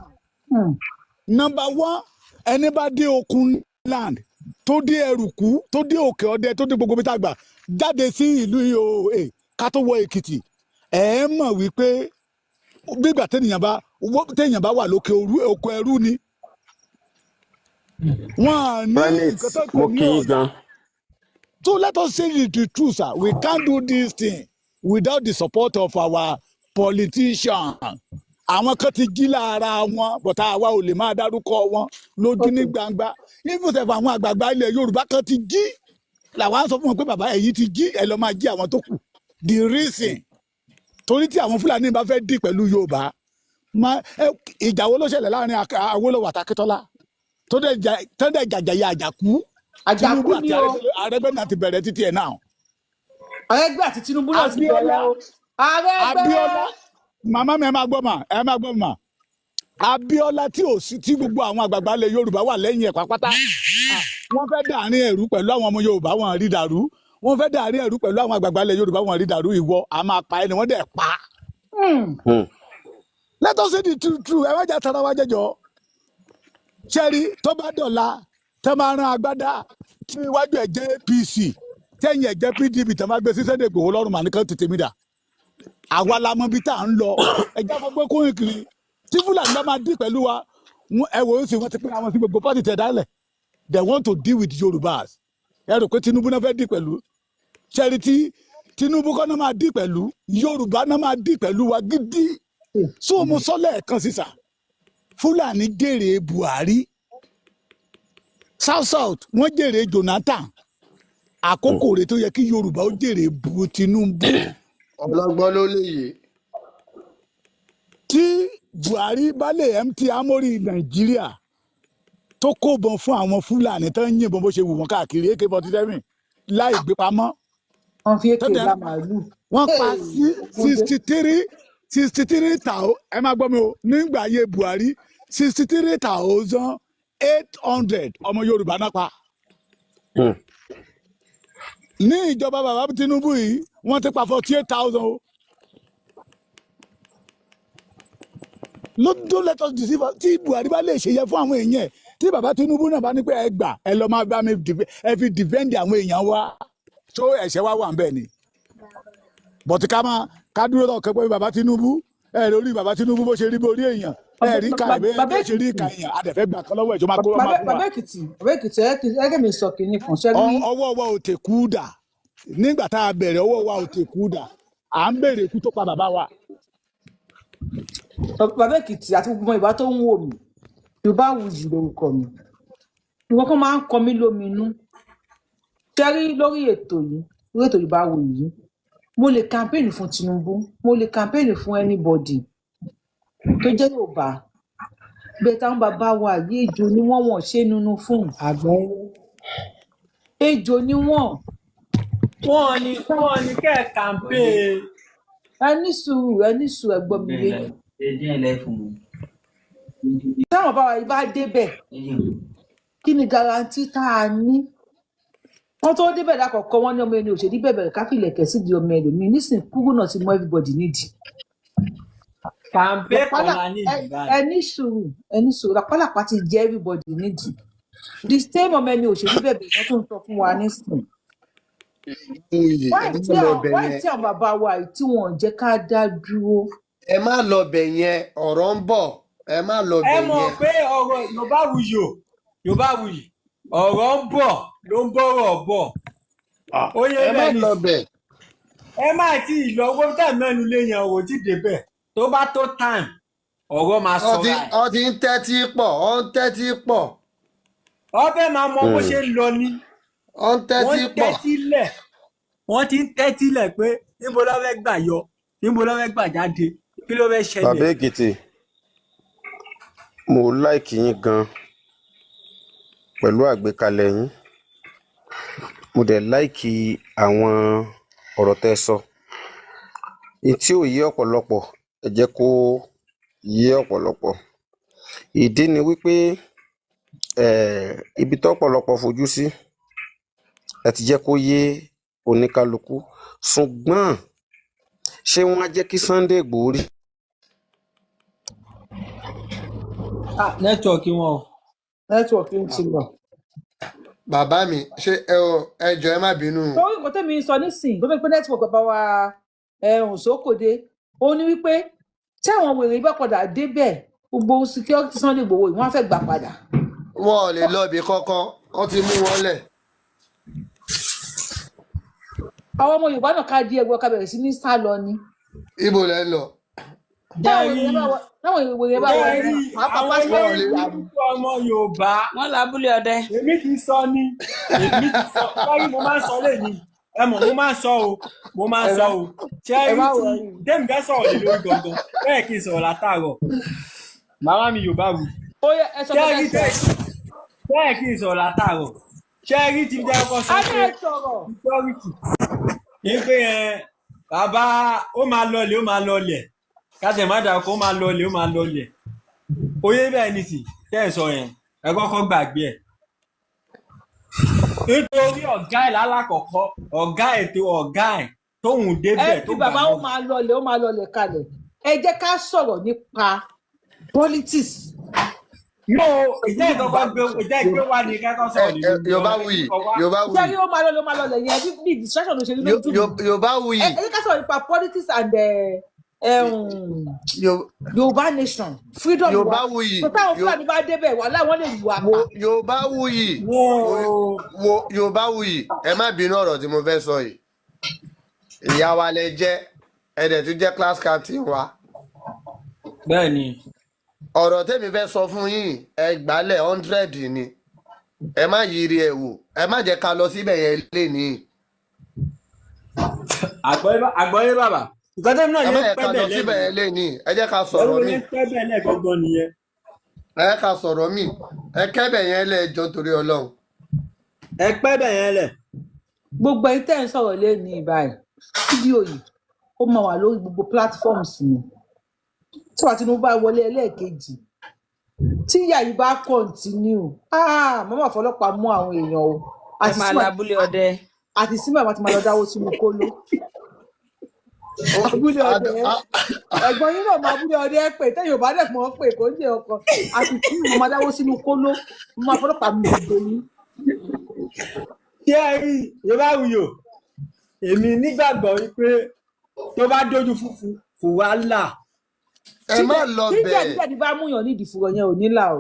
Number one, ẹni bá dé okun land, tó dé Eruku, tó dé Òkè Ọdẹ, tó dé gbogbo bí tá a gbà jáde sí ìlú yìí o, ká tó wọ Èkìtì, ẹ mọ̀ wípé gbígbà téèyàn bá wà lókè oko ẹrú ni wọn à ní Primate, nǹkan tó pè mo ní kí yín ọ̀dà. gan. So let us say the truth, sir. We can't do this thing without the support of our politicians. Àwọn kan ti jí lára wọn, bọ̀tá àwa ò lè máa dárúkọ wọn lójú ní gbangba. Even sef, àwọn àgbààgbà ilẹ̀ Yorùbá kan ti jí, làwọn á sọ fún wọn pé bàbá, ẹ̀yin ti jí, ẹ lọ máa jí àwọn tó kù. The reason torí tí àwọn Fúlàní bá fẹ́ dì pẹ̀lú Yorùbá má ẹ, ìjà wo ló ṣẹlẹ̀ láàrin Awólọ́wọ̀ àti Akíntọ́lá tó dẹ̀ jàjàyà àjàkú? Àjàkú Tinubu àti ni o. Arẹ́gbẹ́ náà ti bẹ̀rẹ̀ títí ẹ̀ náà. Arẹ́gbẹ́ àti Tinubu náà ti Abíọ́lá bẹ̀rẹ̀ o, Arẹ́gbẹ́. Abíọ́lá, màmá mi, ẹ máa gbọ́ mà, ẹ máa gbọ́ mà. Abíọ́lá tí ò sí, tí gbogbo àwọn àgbààgbà ilẹ̀ Yorùbá wà lẹ́yìn ẹ̀ pátápátá, wọ́n fẹ́ dàárín ẹ̀rú pẹ̀lú àwọn ọmọ Yorùbá, wọn rí dàrú. Wọ́n fẹ́ dàárín ẹ̀rú pẹ̀lú àwọn àgbààgbà ilẹ̀ Yorùbá, wọn rí dàrú. Ìwọ a máa pa ẹni, wọ́n dẹ̀ pa. Let us say the truth true. Ẹ má jà tara wa jẹjọ. Ṣẹ́rí tó bá dọ̀la, tó máa rán agbádá tí iwájú ẹ̀ jẹ́ APC, tẹ̀yìn ẹ̀ jẹ́ PDP, tó máa gbé sí Sunday Igboho lọ́rùn, màá nìkan tètè mi dà. Àwa la mọ ibi tá à ń lọ. Ẹ já fún pé kóyìn kiri tí Fúlàní bá máa dín pẹ̀lú wa, ẹ wò ó sì, wọ́n ti pín àwọn sí gbogbo party tẹ̀ dálẹ̀. They want to deal with Yorùbás. Ẹ rò pé Tinubu náà fẹ́ dín pẹ̀lú? Ṣẹ́rí tí Tinubu kọ́ náà máa dín pẹ̀lú, Yorùbá náà máa dín pẹ̀lú wa gidi. So mo sọ lẹ́ẹ̀kan sísà, Fúlàní jèrè Buhari. South South wọ́n jèrè Jonathan. Àkókò rẹ̀ tó yẹ kí Yorùbá ó jèrè bu Tinubu. Ọlọ́gbọ́n ló lè yè. Tí Buhari bá lè empty armoury Nàìjíríà, tó kó bọn fún àwọn Fúlàní tó ń yìnbọn bó ṣe wù wọ́n káàkiri, AK-47 láì gbé pamọ́. Wọ́n fi AK tọ́jà gba màálù. Wọ́n pa Hey, ogun dé. 63 thou, ẹ máa gbọ́ mi o, nígbà ayé Buhari, 63,800 ọmọ Yorùbá náà pa. Ní ìjọba bàbá Tinubu yìí, wọ́n ti pa 48,000 o. No, don't let us deceive us. Tí Buhari bá lè ṣe yẹ fún àwọn èèyàn ẹ̀, tí bàbá Tinubu náà bá ní pé ẹ gbà, ẹ lọ máa bá mi ẹ fi defend àwọn èèyàn wa, tó ẹ̀ṣẹ̀ wa wà ń bẹ̀ ni. Bọ̀tí ká máa ká dúró lọ kẹ́pẹ́ bàbá Tinubu, ẹ lórí bàbá Tinubu bó ṣe rí borí èèyàn, ẹ rí ká ẹ Bàbá bó ṣe rí Èkìtì ká èèyàn, àdẹ̀fẹ́ gbà kan lọ́wọ́ ẹ̀ tó máa kó máa bàbá fún wa. Bàbá Èkìtì, bàbá Èkìtì, ẹ kẹ́ mi sọ kínní kan ṣe rí. Ọwọ́ wa ò tẹ̀kú dà. Nígbà tá a bẹ̀rẹ̀, ọwọ́ wa ò tẹ̀kú dà, à ń béèrè ikú tó pa bàbá wa. Bàbá Èkìtì àti gbogbo ọmọ Yorùbá tó ń wò mí, Yorùbá Wuyì lórúkọ mi. Ìwọ kan máa ń kọ mí lóminú. Ṣe rí lórí ètò yìí, lórí ètò Yorùbá Wuyì yìí, mo lè campaign fún Tinubu, mo lè campaign fún anybody tó jẹ́ Yorùbá bẹ́ẹ̀. Táwọn bàbá wa yìí, ejò ni wọ́n, wọ́n ṣe nínú fún Àgbẹ̀. ejò ni wọ́n. Wọn ní kẹ́ ẹ̀ kàǹpé. Ẹ ní sùúrù, ẹ ní sùúrù, ẹ gbọ́ mi yé. Táwọn bàbá wa yìí bá débẹ̀, kí ni guarantee tá a ní? Wọ́n tó débẹ̀ lákọ̀ọ́kọ́, wọ́n ní ọmọ ẹni òṣèlú bẹ̀bẹ̀ káfílẹ̀kẹ̀ sídìí ọmọ ẹlòmíín. Nísìnyí, kúrú náà ti mọ everybody nídìí. Kàǹpé kan Làpálà la ní ẹ ìlú báyìí. Ẹ ní sùúrù, ẹ ní sùúrù. Làpálàpá ti jẹ everybody nídìí. The same ọmọ ẹni òṣèlú bẹ̀bẹ̀ wọ́n tún ń sọ fún wa nísìnyí. Wuyì, ẹ Wáì má tí lọ àwọn bẹ̀ wáì yẹn. tí àwọn bàbá wa yìí tí wọn ò jẹ́ ká dá dúró. Ẹ má lọ bẹ̀ yẹn, ọ̀rọ̀ ń bọ̀, ẹ má lọ Ẹ bẹ̀ mọ̀ yẹn. pé ọ̀rọ̀ Yorùbá Wuyì o, Yorùbá Wuyì, ọ̀rọ̀ ń bọ̀ ló ń bọ̀rọ̀ bọ̀. Ó yé Ẹ má bẹ́ẹ̀ ní lọ sí. bẹ̀. Ẹ má tí ì lọ owó tẹ̀ mẹ́nu lé yẹn, ọ̀rọ̀ tí débẹ̀. Tó bá tó time, ọ̀rọ̀ máa Ọ ti sọra ẹ̀. Ọ ti ń tẹ́tí pọ̀, ọ ń tẹ́tí pọ̀. Ọ fẹ́ máa mọ bó ṣe ń lọ ni. Ọ ń Wọ́n tẹ́tí ń pọ̀. tẹ́tí lẹ̀. Wọ́n ti ń tẹ́tí lẹ̀ pé níbo ló fẹ́ gbà yọ, níbo ló fẹ́ gbà jáde, kí ló fẹ́ Bàbá ṣẹlẹ̀. Èkìtì, mo láìkì yín gan pẹ̀lú àgbékalẹ̀ yín. Mo dẹ̀ láìkì àwọn ọ̀rọ̀ tẹ́ ẹ sọ. Ní tí ò yé ọ̀pọ̀lọpọ̀, ẹ jẹ́ kó yé ọ̀pọ̀lọpọ̀. Ìdí ni wípé ibi tọ́pọ̀lọpọ̀ fojú sí, ẹ ti jẹ́ kó yé oníkálukú. Ṣùgbọ́n ṣé wọ́n á jẹ́ kí Sunday Igboho rí? Ah, nẹ́tíwọ̀kì wọn o. Nẹ́tíwọ̀kì ń ti lọ. Bàbá mi, ṣé ẹ ò ẹ jọ̀ọ́, ẹ má bínú. Torí nǹkan tẹ́mi ń sọ nísìnyí tó fẹ́ pé nẹ́tíwọ̀kì bàbá wa ẹ̀hún sókòdé, ó ní wípé tí àwọn wèrè bá padà débẹ̀, gbogbo security Sunday Igboho yìí, wọ́n á fẹ́ gbà padà. Wọn ò lè lọ ibì kankan, wọn ti mú wọn lẹ̀. Àwọn ọmọ Yorùbá náà ká di ẹgbẹ́ ká bẹ̀rẹ̀ sí ní sá lọ ni. Ibo lẹ ń lọ? Táwọn Jẹ́rí wèrè bá wọ táwọn wèrè bá wọlé, jẹ́rí màá pa àwọn pásítọ̀ Wọn ò lè olórí Yorùbá ni. burúkú ọmọ Yorùbá. Wọ́n lábúlé ọdẹ. Èmi ti sọ ni, èmi ti sọ lórí, mo máa ń sọ lẹ́yìn. Ẹ mọ̀, mo máa ń sọ o, mo máa ń Ẹ sọ má o. Ṣé ẹ rí má tí wọrí. Tèmi fẹ́ sọ̀rọ̀ lé lórí gangan, bẹ́ẹ̀ kí n sọ̀rọ̀ látàárọ̀. Màmá mi Yorùbá Wuyì. Ó yẹ ẹ sọ Ṣé pé rí fẹ́ sọ. bẹ́ẹ̀ kí n sọ̀rọ̀ látàárọ̀. Ṣé rí ti jẹ́ kó sọ A ní pé ẹ sọ̀rọ̀. security ní pé ẹ bàbá ó máa lọlẹ̀, ó máa lọlẹ̀, káṣẹ̀ má dà kó máa lọlẹ̀, ó máa lọlẹ̀. Oyè bẹ́ẹ̀ ni sì tẹ́ ẹ̀ sọ yẹn, ẹ kọ́kọ́ gbàgbé ẹ̀. Nítorí ọ̀gá ẹ̀ lálákọ̀ọ́kọ́, ọ̀gá ètò ọ̀gá ẹ̀ tóun Ẹ débẹ̀ fi tó gbà bàbá ó mọ́ra. máa lọlẹ̀, ó máa lọlẹ̀ kalẹ̀. Ẹ jẹ́ ká sọ̀rọ̀ nípa politics. Yóò ìjẹ́ Yorùbá ìkọ́kọ́ gbé ìjẹ́ ìgbé wá ní kẹ́kọ̀ọ́ Ẹ sọ̀rọ̀ lé ẹ lórí Yorùbá ọ̀rọ̀ Wuyì, kíkọ wá. Yorùbá Ṣé Wuyì, rí ó máa lọlẹ̀, ó máa lọlẹ̀ yẹn, bí distraction ló ṣe rí lójú mi. Yorùbá Ẹ Wuyì, ẹ jẹ́ ká sọ̀rọ̀ nípa politics and Yorùbá nation freedom wa. Yorùbá Wuyì, Tó táwọn Fúlàní bá débẹ̀, wàhálà, wọ́n lè lù wá pa. Yorùbá Wuyì, Wọ́n wo Yorùbá Wuyì, ẹ má bínú ọ̀rọ̀ tí mo fẹ́ sọ yìí. Ìyá wa lẹ jẹ́, ẹ dẹ̀ tún jẹ́ class captain wa. Bẹ́ẹ̀ ni. Ọ̀rọ̀ tèmi fẹ́ sọ fún yín, ẹ gbálẹ̀ 100 ni. Ẹ má yiri ẹ wò, ẹ má jẹ́ ká lọ síbẹ̀ yẹn lénìí. Àgbọ̀yé bàbá, nǹkan tẹ́mi náà Ẹ má yẹn jẹ́ pẹ́ ká lọ bẹ̀ síbẹ̀ lẹ́nu yẹn lénìí, ẹ jẹ́ ká ẹrú sọ̀rọ̀ míì. yẹn pẹ́ bẹ̀ lẹ́ gangan nìyẹn. Ẹ jẹ́ ká sọ̀rọ̀ míì, ẹ kẹ́bẹ̀ yẹn lẹ́jọ́ torí Ọlọ́run. Ẹ pẹ́ bẹ̀ yẹn lẹ̀. Gbogbo ẹ̀yin tẹ́ ẹ̀ ń sọ̀rọ̀ lẹ́ni báyìí, fídíò yìí ó máa wà lórí gbogbo platforms mi. Tí wàá Tinubu bá wọlé ẹlẹ́ẹ̀kejì, tí ìyá yìí bá continue, ah, màmá fọlọ́pàá mú àwọn èèyàn o. Ẹ Àti máa sí lọ abúlé ọdẹ. Àti sí màmá ti máa lọ dáwó sínú kóló abúlé ọdẹ. Ẹ̀gbọ́n yín náà máa abúlé ọdẹ pè tẹ́yìn ò bá dẹ̀ mọ́ pé kò ń jẹ́ ọkọ àti tí mo máa dáwó sínú kóló, mo máa fọlọ́pàá mú gbogbo yín. Ṣé ẹ rí Yorùbá wuyò, èmi nígbàgbọ́ wípé tó bá dójú fúnfun fùwálà. Ẹ má lọ Tí bẹ̀. Jẹ̀díjẹ̀dí bá múyàn nídìí fúrọ̀ yẹn ò ní là o.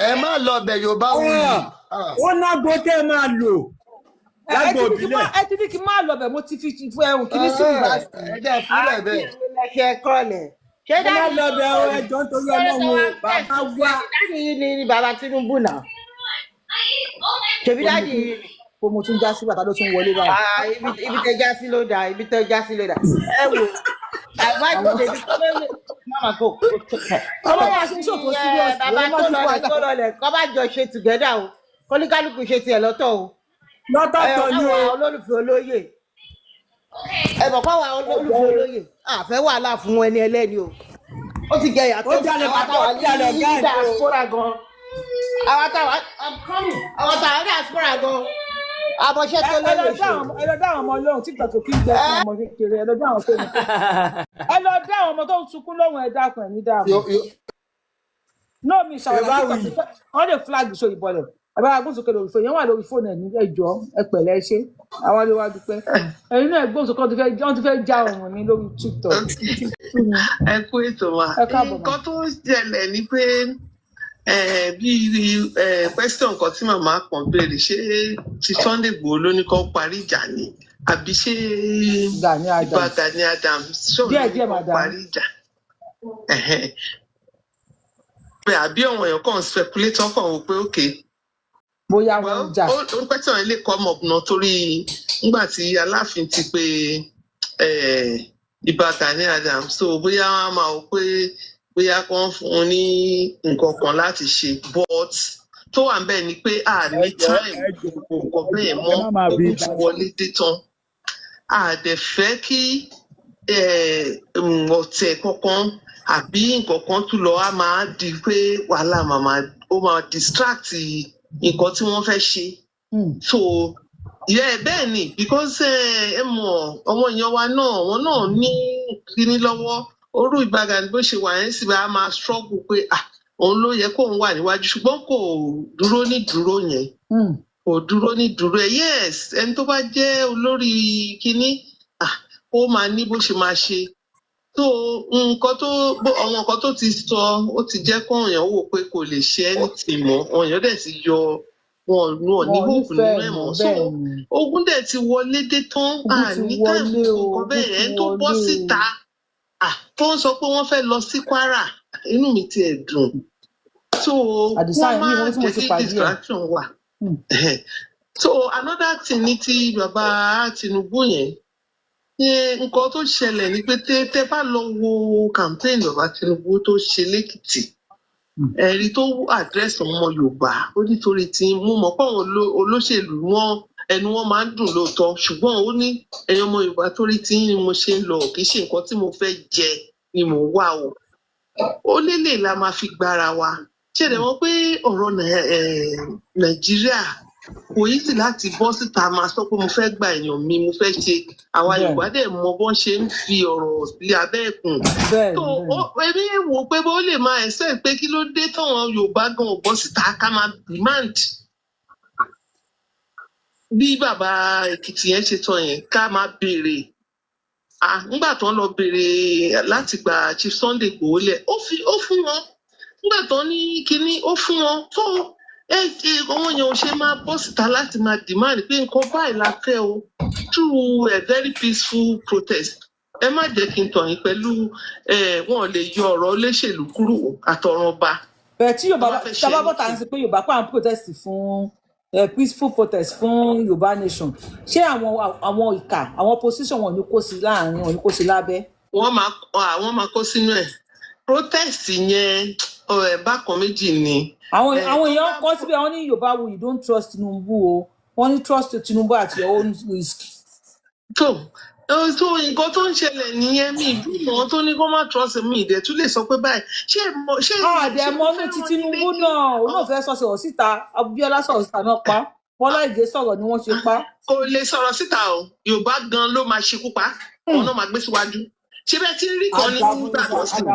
Ẹ má lọ bẹ̀, Yorùbá wuyì. Ó nágbó tẹ́ ẹ máa lò Ẹ lágbo ti ní kí ìbílẹ̀. ẹ ti ní kí n má lọ bẹ̀, mo ti fi fún ẹrùn kìíní sí ìgbà. Ẹ jẹ́ fílẹ̀ bẹ́ẹ̀. Ṣe kọ́lẹ̀. Ṣé Ẹ má daddy lọ bẹ̀ o, ẹ jọ̀ọ́ nítorí Ọlọ́run o, bàbá wa. Daddy yìí ni bàbá Tinubu náà. Ṣèbí daddy yìí ni. Kó mo tún já sí bàtà ló tún wọlé báyìí. Ah, ibi tẹ já sí ló dáa, ibi tẹ já sí ló dáa. Ẹ wò, àbájọ tèmi tó lóye. Mama go, go take care. Ọmọ wa ṣe ṣòfò serious. Bàbá Wọ́n má tó tún wà lọlẹ̀ tó lọlẹ̀ kọ́ bá jọ ṣe together o. Kóníkálukú ṣe tiẹ̀ lọ́tọ̀ o. Lọ́tọ̀ọ̀tọ̀ ni o. Ẹ wà olólùfẹ́ olóyè. Ẹ mọ̀ kọ́ wa olólùfẹ́ olóyè. Àfẹ́ wàhálà fún ẹni ẹlẹ́ni o. Ó ti jẹ ìyàtọ̀ Ó jalè àwọn bàbá, táwa ó jalè ní ọ̀gá ẹ̀ ni o. diaspora gan. Àwọn táwa, I'm coming. Àwọn táwa ní diaspora gan. Àbọ̀ṣẹ́ tó Ẹ lọ lóye dá ṣe. àwọn, ẹ lọ dá àwọn ọmọ lóhùn tí kò kí ń gbẹ fún ọmọ kékeré. Ẹ lọ dá àwọn tó ní, ẹ lọ dá àwọn ọmọ tó ń sunkún lóhùn. Ẹ dákun, ẹ ní dààmú náà mi ṣàwàdà. Yorùbá TikTok wuyì. Wọ́n lè flag show ìbọlẹ̀. Ẹ bá wa gbóhùn sókè lórí fóònù yẹn, wà lórí fóònù ẹ ní. Ẹjọ́ ẹ pẹ̀lẹ́, ẹ ṣe àwọn ilé wa dúpẹ́. Ẹ̀yin náà ẹ gbóhùn sókè, wọ́n ti fẹ́ já ọrùn mi lórí TikTok. Ẹ kú ètò wa. Ẹ káàbọ̀ mà. Nǹkan tó ń ṣẹlẹ̀ ni pé bí question kan tí màmá kan béèrè, ṣé ti Sunday Igboho ló ní kó parí ìjà ni àbí ṣé Gani Ìbà Adams. Gani Adams ṣóun ló Díẹ̀ ní díẹ̀ kó madam. parí ìjà? Ẹ̀hẹ́n. Pé àbí àwọn èèyàn kàn ń speculate, wọ́n kàn wò pé okay, Bóyá wọ́n ń jà. Ó question yẹn lè come up náà torí nígbà tí Aláàfin ti pe Ìbà Gani Adams, so bóyá wọn á máa wò pé bóyá kán fún un ní nǹkan kan láti ṣe, but tó wà níbẹ̀ ni pé a ní Ẹ jọ̀ọ́, time ẹ jọ̀ọ́, nǹkan ẹ bẹ́ẹ̀ jọ̀ọ́, ẹ mọ́. má máa fi Ogun ti wọlé dé tán, a dẹ̀ fẹ́ kí ọ̀tẹ̀ kankan àbí nǹkan kan tún lọ á máa di pé wàhálà màmá ó máa distract nǹkan tí wọ́n fẹ́ ṣe. So yeah, bẹ́ẹ̀ ni, because ẹ mọ̀ àwọn èèyàn wa náà, wọn náà ní kíní lọ́wọ́ orú Ìbà Gani bó ṣe wà yẹn sì bá máa struggle pé ah, òun ló yẹ kóun wà níwájú, ṣùgbọ́n kò dúró ní dúró yẹn, kò dúró ní dúró ẹ. Yes, ẹni tó bá jẹ́ olórí kíní, ah, ó máa ní bó ṣe máa ṣe. So nǹkan tó àwọn nǹkan tó ti sọ, ó ti jẹ́ kó èèyàn wò pé kò lè ṣe anything mọ́. Àwọn èèyàn dẹ̀ ti yọ wọn wọn ní Wọn ò hope nífẹ̀ẹ́ nínú ẹ̀ mọ́ mọ́. So bẹ́ẹ̀ ni. Ogun dẹ̀ ti wọlé dé tán, Ogun à ti ní time wọlé o, fún nǹkan ogun bẹ́ẹ̀ ti yẹn. Tó bọ́ wọlé o. síta, ah, tó ń sọ pé wọ́n fẹ́ lọ sí Kwara, inú mi tiẹ̀ dùn. So Àdìsá wọ́n yẹn má mi ìmọ̀ tí mo jẹ́ ti kí pàdé ẹ̀. distraction wà. So another thing ní ti bàbá Tinubu yẹn ní, nǹkan tó ṣẹlẹ̀ ni pé tẹ́ bá lọ wo campaign bàbá Tinubu tó ṣe lẹ́kìtì, ẹ̀rí tó address ọmọ Yorùbá, ó nítorí tí mo mọ̀ pé àwọn olóṣèlú wọn ẹnu wọn máa ń dùn lóòótọ́, ṣùgbọ́n ó ní ẹ̀yin ọmọ Yorùbá, torí tí ni mo ṣe ń lọ, kì í ṣe nǹkan tí mo fẹ́ jẹ ni mò ń wá o. Ó lélẹ̀ la máa fi gbára wa ṣe dẹ̀ mọ̀ pé ọ̀rọ̀ Nàìjíríà kò easy láti bọ́ síta máa sọ pé mo fẹ́ gba èèyàn mi, mo fẹ́ ṣe. Àwa Yorùbá dẹ̀ mọ bọ́n ṣe ń fi ọ̀rọ̀ sí abẹ́ ẹ̀kùn. So èmi wò pé bó lè máa ẹ̀sẹ̀ pé kí ló dé táwọn Yorùbá gan ò bọ́ síta ká máa demand bí bàbá Èkìtì yẹn ṣe sọ yẹn, ká máa béèrè. Ah, nígbà tó ń lọ béèrè láti gba Chief Sunday Igboho lẹ̀, ó fi ó fún wọn. Nígbà tó ní kinní, ó fún wọn. Tó ẹ ẹ àwọn èèyàn ò ṣe máa bọ́ síta láti máa demand pé nǹkan báyìí la fẹ́ o, through a very peaceful protest. Ẹ má jẹ́ kí n tàn yín pẹ̀lú ẹ, wọn ò lè yọ ọ̀rọ̀ olóṣèlú kúrò àtọ̀rọ̀ ọba Bẹ́ẹ̀ tí tó Yorùbá bá fẹ́ ṣe tábà bọ́ta ń anything. sọ pé Yorùbá pa à ń protest fún Peaceful protest fún Yorùbá nation, ṣé àwọn ìkà, àwọn opposition, wọn ò ní kó sí láàrin, wọn ò ní kó sí lábẹ́? Wọ́n máa kó sínú ẹ̀. Protest yẹn, bákan méjì ni. Àwọn àwọn Tó èèyàn bá kọ síbẹ̀, wọ́n ní Yorùbá you don't trust Tinubu o, wọ́n ní trust Tinubu at your own risk. Tó nǹkan tó ń ṣẹlẹ̀ nìyẹn. Mi ìbímọ tó ní kó má trust mi, ìdẹ̀ tún lè sọ pé báyìí ṣé mo ṣé ṣé mo Àdẹ̀mọ́nú fẹ́ ti rán yín Tinubu létí. náà, òun náà fẹ́ sọ̀rọ̀ síta. Abiola sọ̀rọ̀ síta náà pa, Bọ́lá Ìgè sọ̀rọ̀ ni wọ́n ṣe pa. Kò lè sọ̀rọ̀ síta o. Yorùbá gan ló máa ṣekú pa òun náà, máa gbé síwájú. Ṣé bẹ́ẹ̀ tí ń rí kan ní Ajagun gbà ní lọ́sìn.